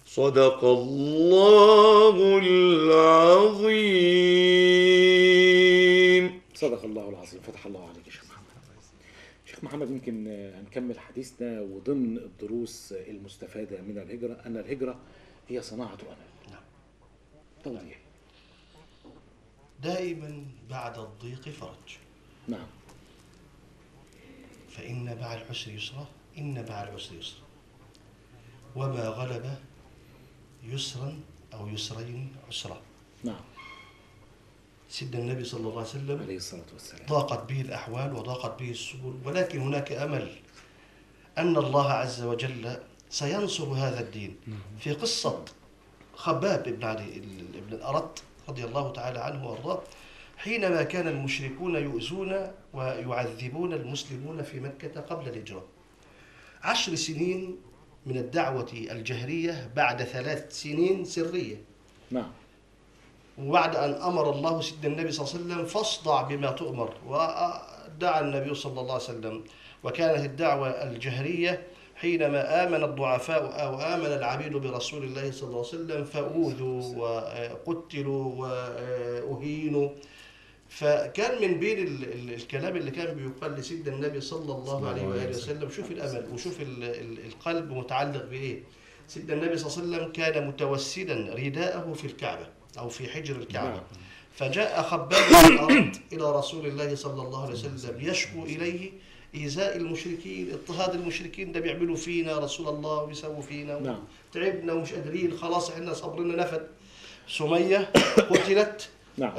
Speaker 2: صدق الله العظيم.
Speaker 3: صدق الله العظيم. فتح الله عليك يا شيخ محمد. شيخ محمد، يمكن هنكمل حديثنا، وضمن الدروس المستفادة من الهجرة أن الهجرة هي صناعة أمل.
Speaker 4: نعم.
Speaker 3: توضيح.
Speaker 4: دائما بعد الضيق فرج.
Speaker 3: نعم.
Speaker 4: فإن مع العسر يسرا، إن مع العسر يسرا، وما غلب يسرا أو يسرين عسرا.
Speaker 3: نعم.
Speaker 4: سيدنا النبي صلى الله عليه وسلم
Speaker 3: عليه الصلاة والسلام
Speaker 4: ضاقت به الأحوال وضاقت به السبل، ولكن هناك أمل أن الله عز وجل سينصر هذا الدين. في قصة خباب بن علي بن الأرت رضي الله تعالى عنه وأرضاه، حينما كان المشركون يؤذون ويعذبون المسلمون في مكة قبل الهجرة، 10 سنين من الدعوة الجهرية بعد 3 سنين سرية.
Speaker 3: نعم.
Speaker 4: وبعد أن أمر الله سيدنا النبي صلى الله عليه وسلم فاصدع بما تؤمر، ودعا النبي صلى الله عليه وسلم، وكانت الدعوة الجهرية حينما آمن الضعفاء أو آمن العبيد برسول الله صلى الله عليه وسلم فأوذوا وقتلوا وأهينوا. فكان من بين الكلام اللي كان بيقال لسيدنا النبي صلى الله عليه وآله وسلم، شوف الأمل وشوف القلب متعلق بإيه. سيدنا النبي صلى الله عليه وسلم كان متوسدا رداءه في الكعبة أو في حجر الكعبة، فجاء خباب بن الأرت إلى رسول الله صلى الله عليه وسلم يشكو إليه إيذاء المشركين، اضطهاد المشركين، ده بيعملوا فينا رسول الله وبيسووا فينا،
Speaker 3: نعم.
Speaker 4: تعبنا ومش قادرين، خلاص احنا صبرنا نفد. سمية قتلت.
Speaker 3: نعم.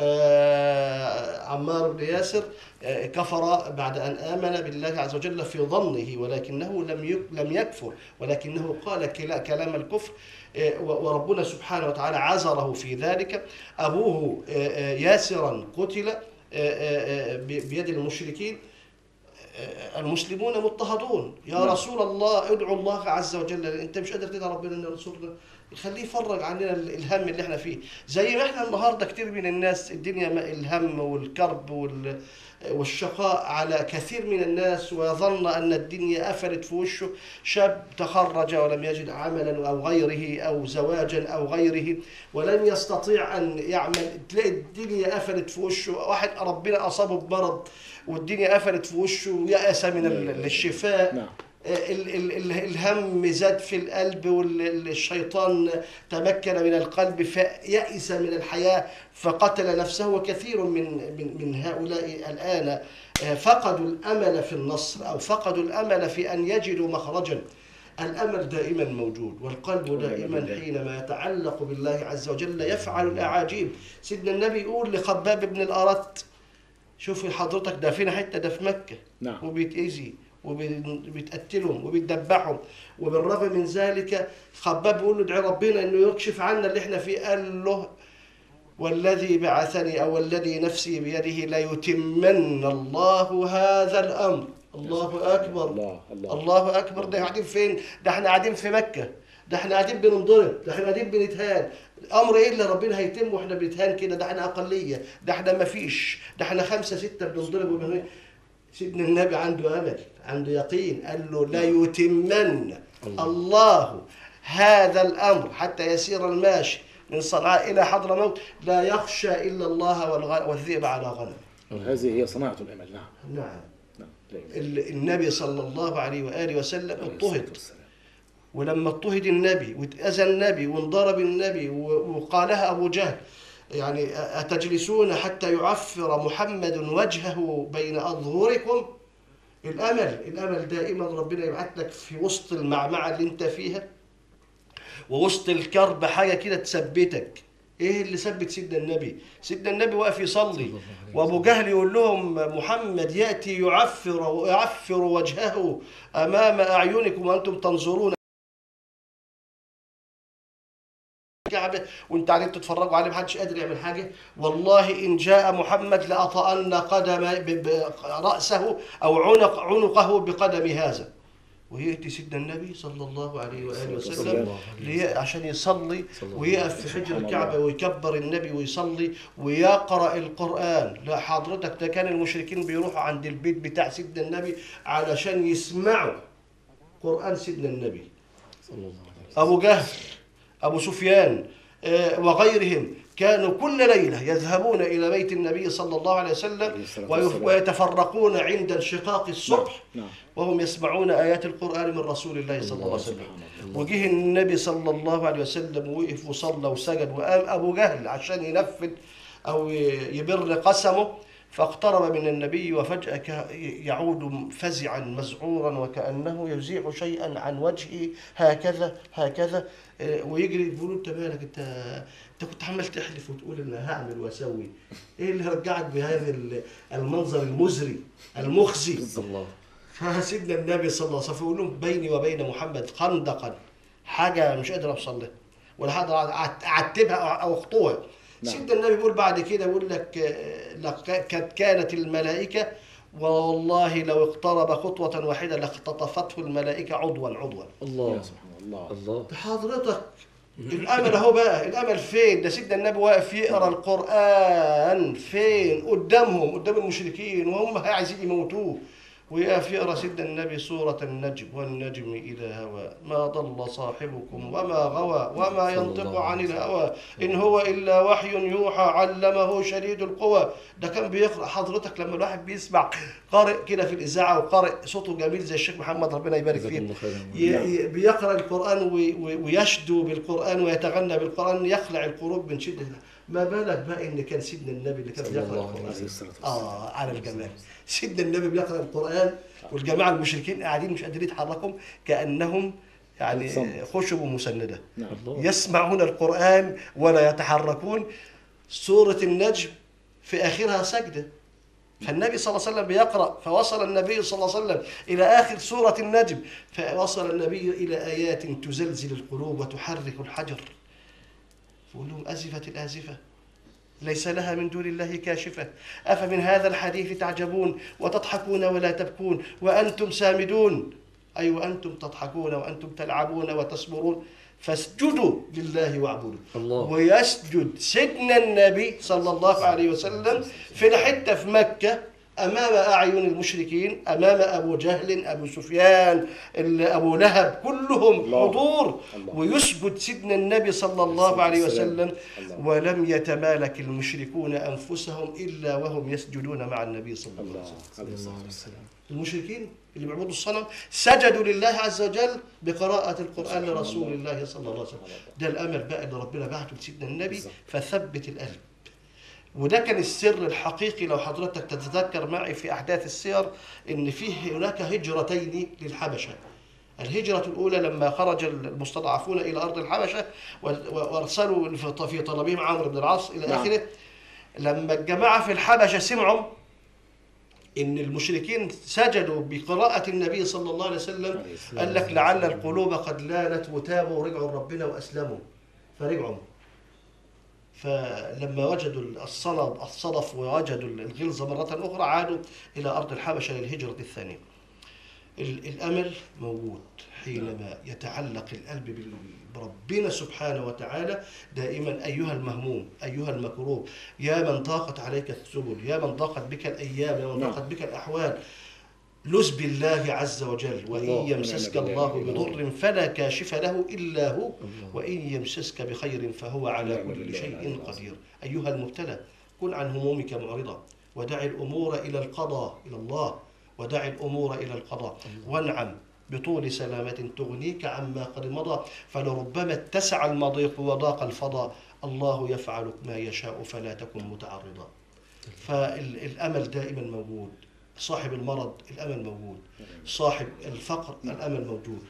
Speaker 4: عمار بن ياسر كفر بعد أن آمن بالله عز وجل في ظنه، ولكنه لم يكفر، ولكنه قال كلام الكفر، وربنا سبحانه وتعالى عذره في ذلك. أبوه ياسرا قتل بيد المشركين. المسلمون مضطهدون، يا
Speaker 3: نعم.
Speaker 4: رسول الله ادعو الله عز وجل، انت مش قادر تدعي ربنا ان ينصرنا، خليه يفرج عننا الهم اللي احنا فيه. زي ما احنا النهارده كتير من الناس الدنيا الهم والكرب والشقاء على كثير من الناس، ويظن ان الدنيا قفلت في وشه. شاب تخرج ولم يجد عملا او غيره او زواجا او غيره، ولم يستطيع ان يعمل، تلاقي الدنيا قفلت في وشه. واحد ربنا اصابه بمرض والدنيا قفلت في وشه ويأس من الشفاء.
Speaker 3: نعم.
Speaker 4: الهم زاد في القلب والشيطان تمكن من القلب فيأس من الحياة فقتل نفسه. وكثير من هؤلاء الآن فقدوا الأمل في النصر أو فقدوا الأمل في أن يجدوا مخرجا. الأمل دائما موجود، والقلب دائما حينما يتعلق بالله عز وجل يفعل الأعاجيب. سيدنا النبي يقول لخباب بن الأرت، شوف حضرتك ده فينا حتة، ده في مكة،
Speaker 3: نعم.
Speaker 4: وبيتأذي وبيتقتلهم وبيتذبحهم، وبالرغم من ذلك خباب بيقول له ادعي ربنا انه يكشف عنا اللي احنا فيه. قال له والذي بعثني او الذي نفسي بيده ليتمن الله هذا الامر. الله اكبر،
Speaker 3: الله الله،
Speaker 4: الله اكبر. ده قاعدين فين؟ ده احنا قاعدين في مكة، ده احنا قاعدين بننضرب، ده احنا قاعدين بنتهان. الامر ايه اللي ربنا هيتم واحنا بنتهان كده؟ ده احنا اقلية، ده احنا ما فيش، ده احنا 5 6 بننضرب. سيدنا النبي عنده امل، عنده يقين، قال له لا يتمن الله هذا الامر حتى يسير الماشي من صنعاء إلى حضرموت لا يخشى إلا الله والذئب على غنمه.
Speaker 3: هذه هي صناعة الأمل. نعم
Speaker 4: نعم.
Speaker 3: نعم.
Speaker 4: النبي صلى الله عليه وآله وسلم اضطهد، ولما اضطهد النبي واتأذى النبي وانضرب النبي وقالها أبو جهل يعني أتجلسون حتى يعفر محمد وجهه بين أظهركم؟ الأمل، الأمل دائما ربنا يبعث لك في وسط المعمعة اللي انت فيها ووسط الكرب حاجة كده تثبتك. ايه اللي ثبت سيدنا النبي؟ سيدنا النبي واقف يصلي وابو جهل يقول لهم محمد يأتي يعفر وجهه أمام أعينكم وأنتم تنظرون الكعبة وانت قاعدين تتفرجوا عليه محدش قادر يعمل حاجة. والله إن جاء محمد لأطأن قدم رأسه أو عنقه بقدم هذا. ويأتي سيدنا النبي صلى الله عليه وآله وسلم عشان يصلي ويقف في حجر الكعبة ويكبر النبي ويصلي ويقرأ القرآن. لا حضرتك، ده كان المشركين بيروحوا عند البيت بتاع سيدنا النبي علشان يسمعوا قرآن سيدنا النبي
Speaker 7: صلى الله عليه وسلم.
Speaker 4: أبو جهل، أبو سفيان، وغيرهم كانوا كل ليلة يذهبون إلى بيت النبي صلى الله عليه وسلم ويتفرقون عند انشقاق الصبح وهم يسمعون آيات القرآن من رسول الله صلى الله عليه وسلم. وجه النبي صلى الله عليه وسلم وقف وصلى وسجد، وقام أبو جهل عشان ينفذ أو يبر قسمه، فاقترب من النبي وفجأة يعود فزعا مزعورا وكأنه يزيح شيئا عن وجهه هكذا هكذا ويجري. يقولوا انت مالك، انت كنت عمال تحلف وتقول ان هعمل واسوي، ايه اللي رجعك بهذا المنظر المزري المخزي؟
Speaker 7: الله.
Speaker 4: فسيدنا النبي صلى الله عليه وسلم يقول لهم بيني وبين محمد خندقا، حاجة مش قادر اوصل لها ولا هقدر اعتبها او اخطوها. نعم. سيدنا النبي بيقول بعد كده، بيقول لك لقد كانت الملائكة والله لو اقترب خطوة واحدة لاختطفته الملائكة عضوا عضوا.
Speaker 7: الله،
Speaker 3: يا سبحان الله.
Speaker 7: الله.
Speaker 4: حضرتك الأمل أهو بقى، الأمل فين؟ ده سيدنا النبي واقف يقرأ القرآن فين؟ قدامهم، قدام المشركين وهم عايزين يموتوه، ويقف يقرأ سيدنا النبي سورة النجم: والنجم إذا هوى ما ضل صاحبكم وما غوى وما ينطق عن الهوى إن هو إلا وحي يوحى علمه شديد القوى. ده كان بيقرأ. حضرتك لما الواحد بيسمع قارئ كده في الإذاعة وقارئ صوته جميل زي الشيخ محمد ربنا يبارك فيه، بيقرأ القرآن ويشدو بالقرآن ويتغنى بالقرآن، يخلع القلوب من شدة. ما بالك بقى إن كان سيدنا النبي اللي كان بيقرأ القرآن على الجمال. سيدنا النبي بيقرأ القرآن والجماعة المشركين قاعدين مش قادرين يتحركوا، كأنهم يعني خشب مسندة، يسمعون القرآن ولا يتحركون. سورة النجم في آخرها سجدة، فالنبي صلى الله عليه وسلم بيقرأ، فوصل النبي صلى الله عليه وسلم إلى آخر سورة النجم، فوصل النبي إلى آيات تزلزل القلوب وتحرك الحجر. فقول لهم أزفت الآزفة ليس لها من دون الله كاشفة أفمن هذا الحديث تعجبون وتضحكون ولا تبكون وأنتم سامدون. أي وأنتم تضحكون وأنتم تلعبون وتصبرون، فاسجدوا لله واعبدوا.
Speaker 7: الله.
Speaker 4: ويسجد سيدنا النبي صلى الله عليه وسلم في الحتة في مكة أمام أعين المشركين، أمام أبو جهل، أبو سفيان، أبو لهب، كلهم حضور. ويسجد سيدنا النبي صلى الله عليه وسلم، ولم يتمالك المشركون أنفسهم إلا وهم يسجدون مع النبي صلى الله عليه وسلم. المشركين اللي بيعبدوا الصنم سجدوا لله عز وجل بقراءة القرآن لرسول الله صلى الله عليه وسلم. ده الأمل بقى اللي ربنا بعته لسيدنا النبي، فثبت القلب. وده كان السر الحقيقي لو حضرتك تتذكر معي في أحداث السير، إن فيه هناك هجرتين للحبشة. الهجرة الأولى لما خرج المستضعفون إلى أرض الحبشة وأرسلوا في طلبهم عمرو بن العاص إلى آخره. لما الجماعة في الحبشة سمعوا إن المشركين سجدوا بقراءة النبي صلى الله عليه وسلم، قال لك لعل القلوب قد لانت وتابوا ورجعوا لربنا وأسلموا، فرجعوا. فلما وجدوا الصدف ووجدوا الغلظة مرة أخرى عادوا إلى أرض الحبشة للهجرة الثانية. الأمل موجود حينما يتعلق القلب بربنا سبحانه وتعالى دائما. أيها المهموم، أيها المكروب، يا من ضاقت عليك السبل، يا من ضاقت بك الأيام، يا من ضاقت بك الأحوال، لز بالله عز وجل، وإن يمسسك الله بضر فلا كاشف له إلا هو، وإن يمسسك بخير فهو على كل شيء قدير. أيها المبتلى، كن عن همومك معرضا، ودع الأمور إلى القضاء، إلى الله، ودع الأمور إلى القضاء، وانعم بطول سلامة تغنيك عما قد مضى، فلربما اتسع المضيق وضاق الفضاء، الله يفعل ما يشاء فلا تكن متعرضا. فالأمل دائما موجود، صاحب المرض الأمل موجود، صاحب الفقر الأمل موجود.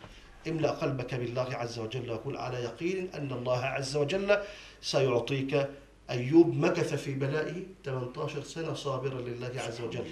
Speaker 4: املأ قلبك بالله عز وجل، وكن على يقين أن الله عز وجل سيعطيك. أيوب مكث في بلائه 18 سنة صابرا لله عز وجل،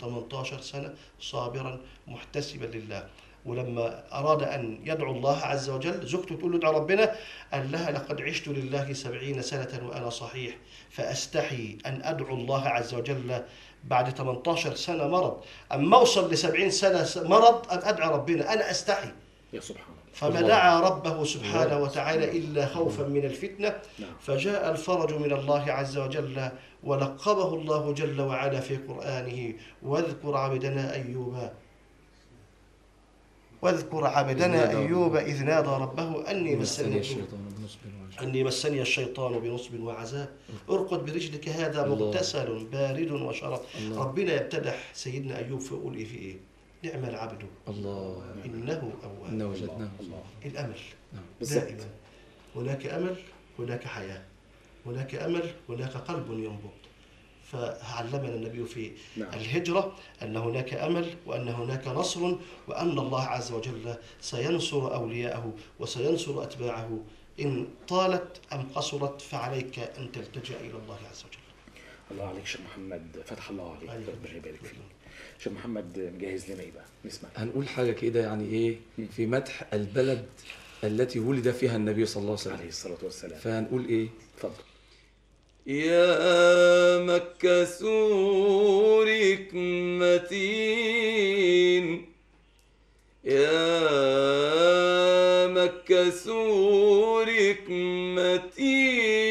Speaker 4: 18 سنة صابرا محتسبا لله. ولما أراد أن يدعو الله عز وجل، زوجته تقول له ادعو ربنا، قال لها لقد عشت لله 70 سنة وأنا صحيح، فأستحي أن أدعو الله عز وجل بعد 18 سنة مرض، أما أوصل ل70 سنة مرض أن أدعو ربنا، أنا أستحي.
Speaker 3: يا سبحان الله.
Speaker 4: فما دعا ربه سبحانه وتعالى إلا خوفا من الفتنة. فجاء الفرج من الله عز وجل، ولقبه الله جل وعلا في قرآنه: واذكر عبدنا أيوب، واذكر عبدنا أيوب إذ نادى ربه أني مسني الشيطان بنصب وعذاب، ارقد برجلك هذا مغتسل بارد وشراب. ربنا يمتدح سيدنا أيوب فيقول إيه في إيه؟ نعم العبد
Speaker 7: الله
Speaker 4: إنه أواب.
Speaker 7: إنه وجدناه.
Speaker 4: الأمل دائما هناك أمل، هناك حياة، هناك أمل، هناك قلب ينبض. فعلمنا النبي في الهجرة أن هناك أمل، وأن هناك نصر، وأن الله عز وجل سينصر أولياءه وسينصر أتباعه، إن طالت أم قصرت فعليك أن تلتجأ إلى الله عز وجل.
Speaker 3: الله عليك شيخ محمد، فتح الله عليك، ربنا يبارك فيك. شيخ محمد مجهز لنا إيه بقى؟ نسمع.
Speaker 7: هنقول حاجة كده يعني إيه في مدح البلد التي ولد فيها النبي صلى الله عليه وسلم
Speaker 3: عليه الصلاة والسلام.
Speaker 7: فهنقول إيه؟
Speaker 3: اتفضل.
Speaker 2: يا مكة سورك متين، يا مكة سورك متين،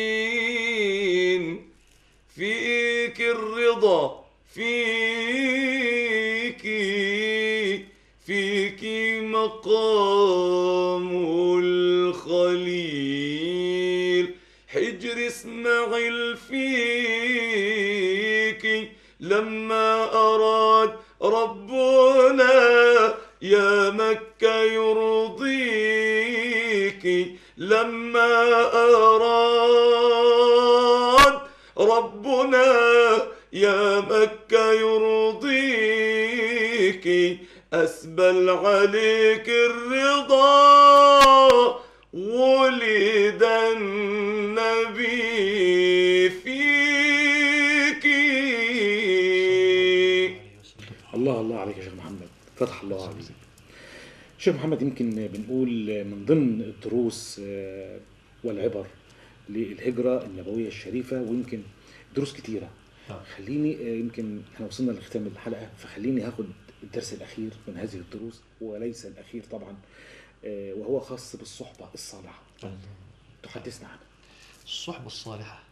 Speaker 2: فيك الرضا، فيك فيك مقام الخليل، حجر اسماعيل فيك لما أراد ربنا يا مكة يرضيك، لما أراد ربنا يا مكة يرضيك، أسبل عليك الرضا ولد النبي فيك.
Speaker 3: الله الله عليك يا شيخ محمد، فتح الله عليك. شيخ محمد، يمكن بنقول من ضمن الدروس والعبر للهجرة النبوية الشريفة، ويمكن دروس كتيرة. خليني يمكن احنا وصلنا لختام الحلقة، فخليني هاخد الدرس الأخير من هذه الدروس، وليس الأخير طبعا، وهو خاص بالصحبة الصالحة. تحدثنا عنها.
Speaker 4: الصحبة الصالحة،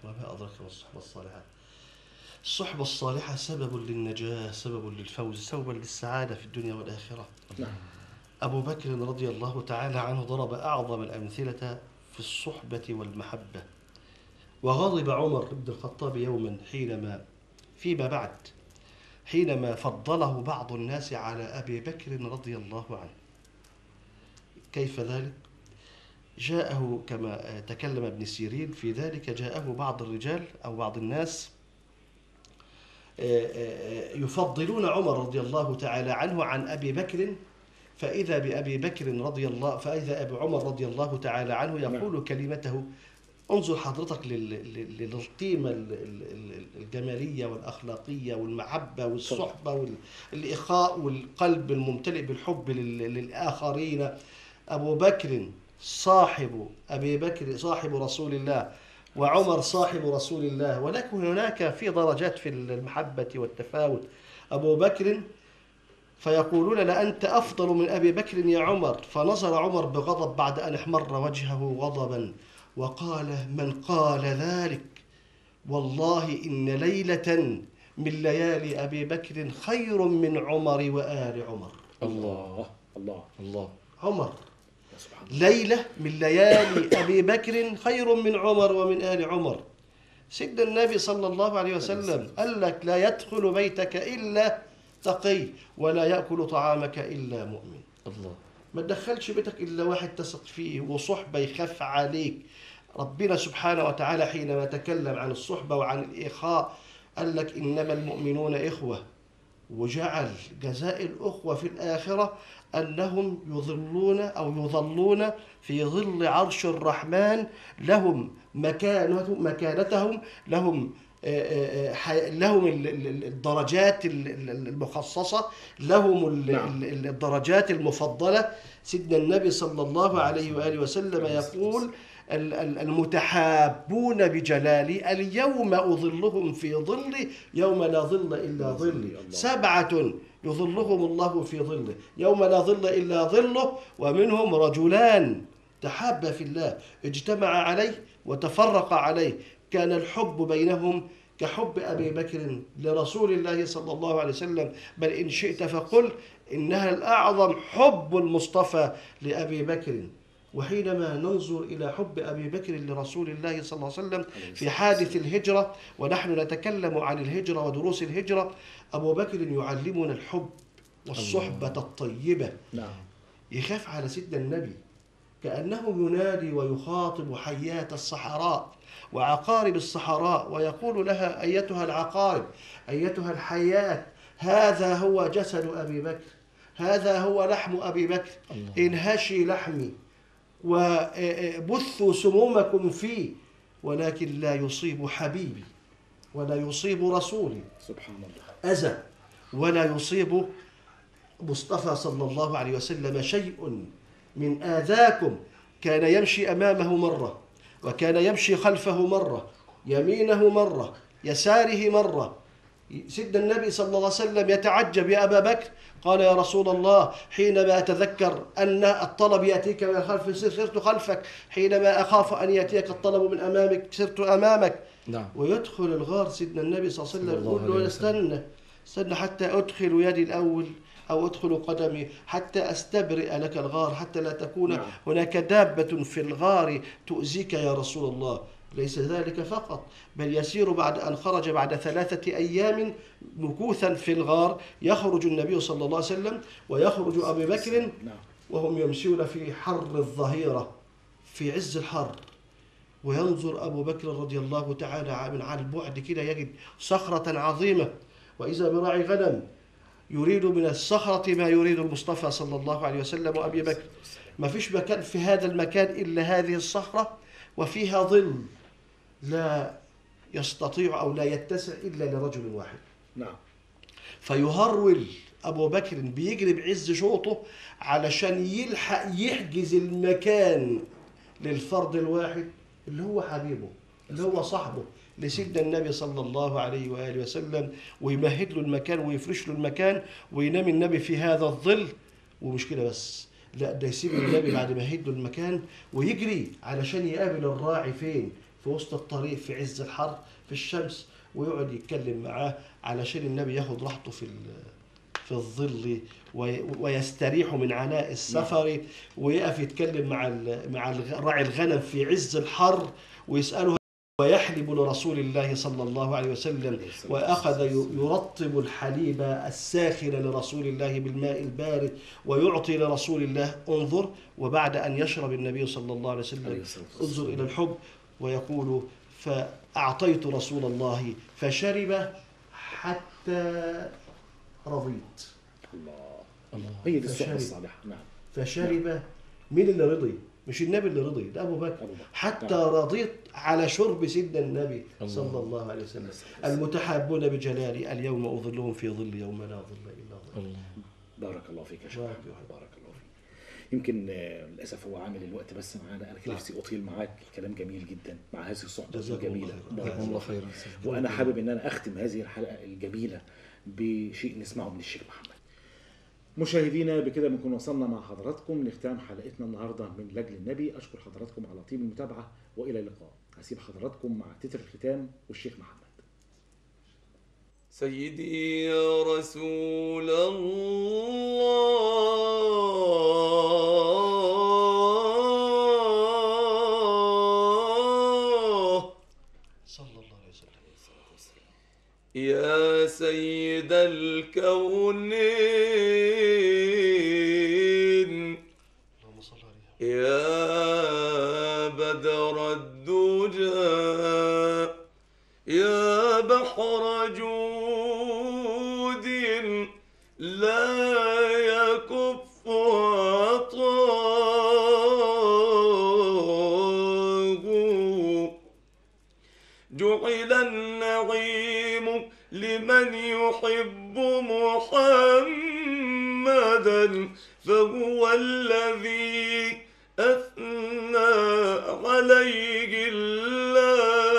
Speaker 4: وما أدراك ما الصحبة الصالحة. الصحبة الصالحة سبب للنجاة، سبب للفوز، سبب للسعادة في الدنيا والآخرة.
Speaker 3: نعم.
Speaker 4: أبو بكر رضي الله تعالى عنه ضرب أعظم الأمثلة في الصحبة والمحبة. وغضب عمر بن الخطاب يوما حينما فيما بعد حينما فضله بعض الناس على أبي بكر رضي الله عنه. كيف ذلك؟ جاءه كما تكلم ابن سيرين في ذلك، جاءه بعض الرجال أو بعض الناس يفضلون عمر رضي الله تعالى عنه عن أبي بكر، فإذا بأبي بكر رضي الله فإذا أبي عمر رضي الله تعالى عنه يقول كلمته. انظر حضرتك للقيمة الجمالية والأخلاقية والمحبة والصحبة والإخاء والقلب الممتلئ بالحب للآخرين. أبو بكر صاحب أبي بكر صاحب رسول الله، وعمر صاحب رسول الله، ولكن هناك في درجات في المحبة والتفاوت. أبو بكر فيقولون لأنت أفضل من أبي بكر يا عمر، فنظر عمر بغضب بعد أن احمر وجهه غضبا وقال: من قال ذلك؟ والله إن ليلة من ليالي أبي بكر خير من عمر وآل عمر.
Speaker 7: الله
Speaker 3: الله
Speaker 7: الله.
Speaker 4: عمر
Speaker 3: سبحان الله.
Speaker 4: ليلة من ليالي أبي بكر خير من عمر ومن آل عمر. سيدنا النبي صلى الله عليه وسلم قال لك لا يدخل بيتك إلا تقي ولا يأكل طعامك إلا مؤمن.
Speaker 7: الله.
Speaker 4: ما تدخلش بيتك إلا واحد تثق فيه وصحبة يخاف عليك. ربنا سبحانه وتعالى حينما تكلم عن الصحبة وعن الإخاء قال لك إنما المؤمنون إخوة، وجعل جزاء الأخوة في الآخرة أنهم يظلون أو يظلون في ظل عرش الرحمن، لهم مكانتهم، لهم لهم الدرجات المخصصة، لهم الدرجات المفضلة. سيدنا النبي صلى الله عليه وآله وسلم يقول المتحابون بجلالي اليوم أظلهم في ظلي يوم لا ظل إلا ظلي. 7 يظلهم الله في ظله يوم لا ظل إلا ظله، ومنهم رجلان تحابا في الله اجتمع عليه وتفرق عليه، كان الحب بينهم كحب أبي بكر لرسول الله صلى الله عليه وسلم، بل إن شئت فقل إنها الأعظم حب المصطفى لأبي بكر. وحينما ننظر إلى حب أبي بكر لرسول الله صلى الله عليه وسلم في حادث الهجرة، ونحن نتكلم عن الهجرة ودروس الهجرة، أبو بكر يعلمنا الحب والصحبة الطيبة.
Speaker 3: نعم.
Speaker 4: يخاف على سيدنا النبي كأنه ينادي ويخاطب حيات الصحراء وعقارب الصحراء ويقول لها أيتها العقارب أيتها الحيات، هذا هو جسد أبي بكر، هذا هو لحم أبي بكر، انهشي لحمي وبثوا سمومكم فيه، ولكن لا يصيب حبيبي ولا يصيب رسولي
Speaker 3: سبحان الله
Speaker 4: أذى، ولا يصيب مصطفى صلى الله عليه وسلم شيء من آذاكم. كان يمشي أمامه مرة، وكان يمشي خلفه مرة، يمينه مرة، يساره مرة. سيدنا النبي صلى الله عليه وسلم يتعجب، يا أبا بكر، قال يا رسول الله حينما أتذكر أن الطلب يأتيك من الخلف سرت خلفك، حينما أخاف أن يأتيك الطلب من أمامك سرت أمامك.
Speaker 7: نعم.
Speaker 4: ويدخل الغار سيدنا النبي صلى الله عليه وسلم يقول له استنى استنى حتى أدخل يدي الأول أو أدخل قدمي حتى أستبرئ لك الغار، حتى لا تكون
Speaker 3: نعم.
Speaker 4: هناك دابة في الغار تؤذيك يا رسول الله. ليس ذلك فقط، بل يسير بعد أن خرج بعد 3 أيام مكوثا في الغار، يخرج النبي صلى الله عليه وسلم ويخرج أبي بكر وهم يمشون في حر الظهيرة في عز الحر، وينظر أبو بكر رضي الله تعالى من على البعد كده يجد صخرة عظيمة، وإذا براعي غنم يريد من الصخرة ما يريد المصطفى صلى الله عليه وسلم وأبي بكر. ما فيش مكان في هذا المكان إلا هذه الصخرة وفيها ظل لا يستطيع أو لا يتسع إلا لرجل واحد.
Speaker 3: نعم.
Speaker 4: فيهرول أبو بكر بيجري بعز شوطه علشان يلحق يحجز المكان للفرد الواحد اللي هو حبيبه اللي هو صاحبه لسيدنا النبي صلى الله عليه وآله وسلم، ويمهد له المكان ويفرش له المكان وينام النبي في هذا الظل. ومش كده بس، لا ده يسيب النبي بعد ما يهد له المكان ويجري علشان يقابل الراعي فين؟ في وسط الطريق في عز الحر في الشمس، ويقعد يتكلم معاه علشان النبي ياخد راحته في الظل ويستريح من عناء السفر، ويقف يتكلم مع راعي الغنم في عز الحر ويسأله ويحلب لرسول الله صلى الله عليه وسلم، وأخذ يرطب الحليب الساخن لرسول الله بالماء البارد ويعطي لرسول الله. انظر، وبعد أن يشرب النبي صلى الله عليه وسلم انظر إلى الحب، ويقول فأعطيت رسول الله فشرب حتى رضيت.
Speaker 3: الله الله، هي دي الصحبة الصالحة. نعم.
Speaker 4: فشرب. مين اللي رضي؟ مش النبي اللي رضي، ده أبو بكر. حتى رضيت على شرب سيدنا النبي صلى الله عليه وسلم. المتحابون بجلالي اليوم أظلهم في ظل يوم لا ظل إلا ظل.
Speaker 3: بارك الله فيك يا شيخ، بارك الله فيك. يمكن للأسف هو عامل الوقت بس معانا، أنا كان نفسي أطيل معاك، الكلام جميل جدا مع هذه الصحبة الجميلة.
Speaker 7: بارك الله خيرا.
Speaker 3: وأنا حابب إن أنا أختم هذه الحلقة الجميلة بشيء نسمعه من الشيخ محمد. مشاهدينا، بكده بنكون وصلنا مع حضراتكم لختام حلقتنا النهارده من لاجل النبي. اشكر حضراتكم على طيب المتابعه، والى اللقاء. هسيب حضراتكم مع تتر الختام والشيخ محمد.
Speaker 2: سيدي يا رسول الله،
Speaker 4: صلى الله عليه وسلم.
Speaker 2: يا سيد الكونين،
Speaker 4: اللهم صل عليه.
Speaker 2: يا بدر الدجى، يا بحر جود لا يكف عطاه، جعل النعيم لمن يحب محمدا، فهو الذي أثنى عليه الله.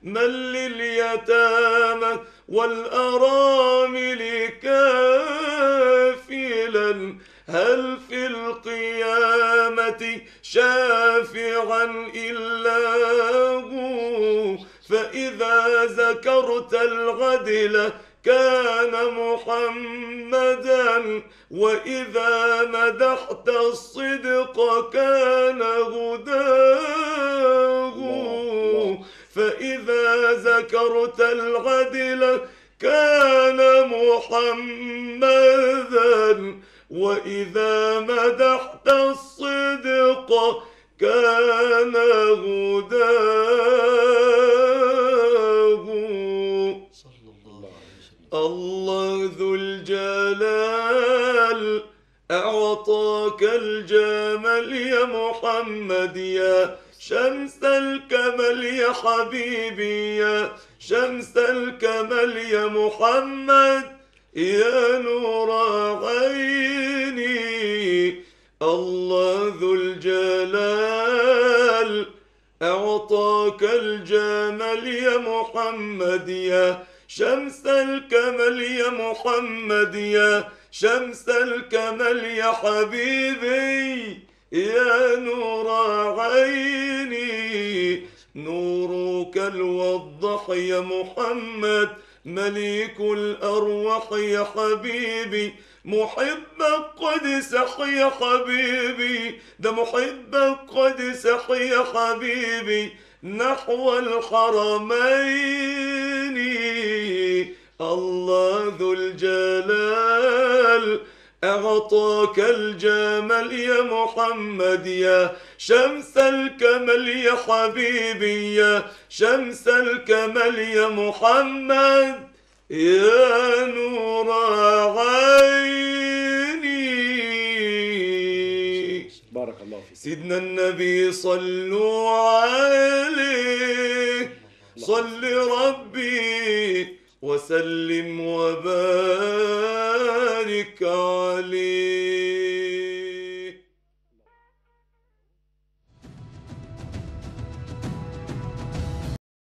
Speaker 2: من لليتامى والأرامل كافلا، هل في القيامة شافعا إلا هو؟ فإذا ذكرت العدل كان محمدا، وإذا مدحت الصدق كان هداه. فإذا ذكرت العدل كان محمدا، وإذا مدحت الصدق كان هداه.
Speaker 4: صلى الله عليه وسلم.
Speaker 2: الله ذو الجلال أعطاك الجمال يا محمد، يا شمس الكمال يا حبيبي، يا شمس الكمال يا محمد، يا نور عيني. الله ذو الجلال أعطاك الجمال يا محمد، يا شمس الكمال يا محمد، يا شمس الكمال يا حبيبي، يا نور عيني. نورك الوضح يا محمد، مليك الأرواح يا حبيبي، محبك قد سح يا حبيبي، ده محبك قد سح يا حبيبي نحو الحرمين. الله ذو الجلال أعطاك الجمال يا محمد، يا شمس الكمال يا حبيبي، يا شمس الكمال يا محمد، يا نور عيني.
Speaker 3: بارك الله فيك.
Speaker 2: سيدنا النبي صلوا عليه، صل ربي وسلم وبارك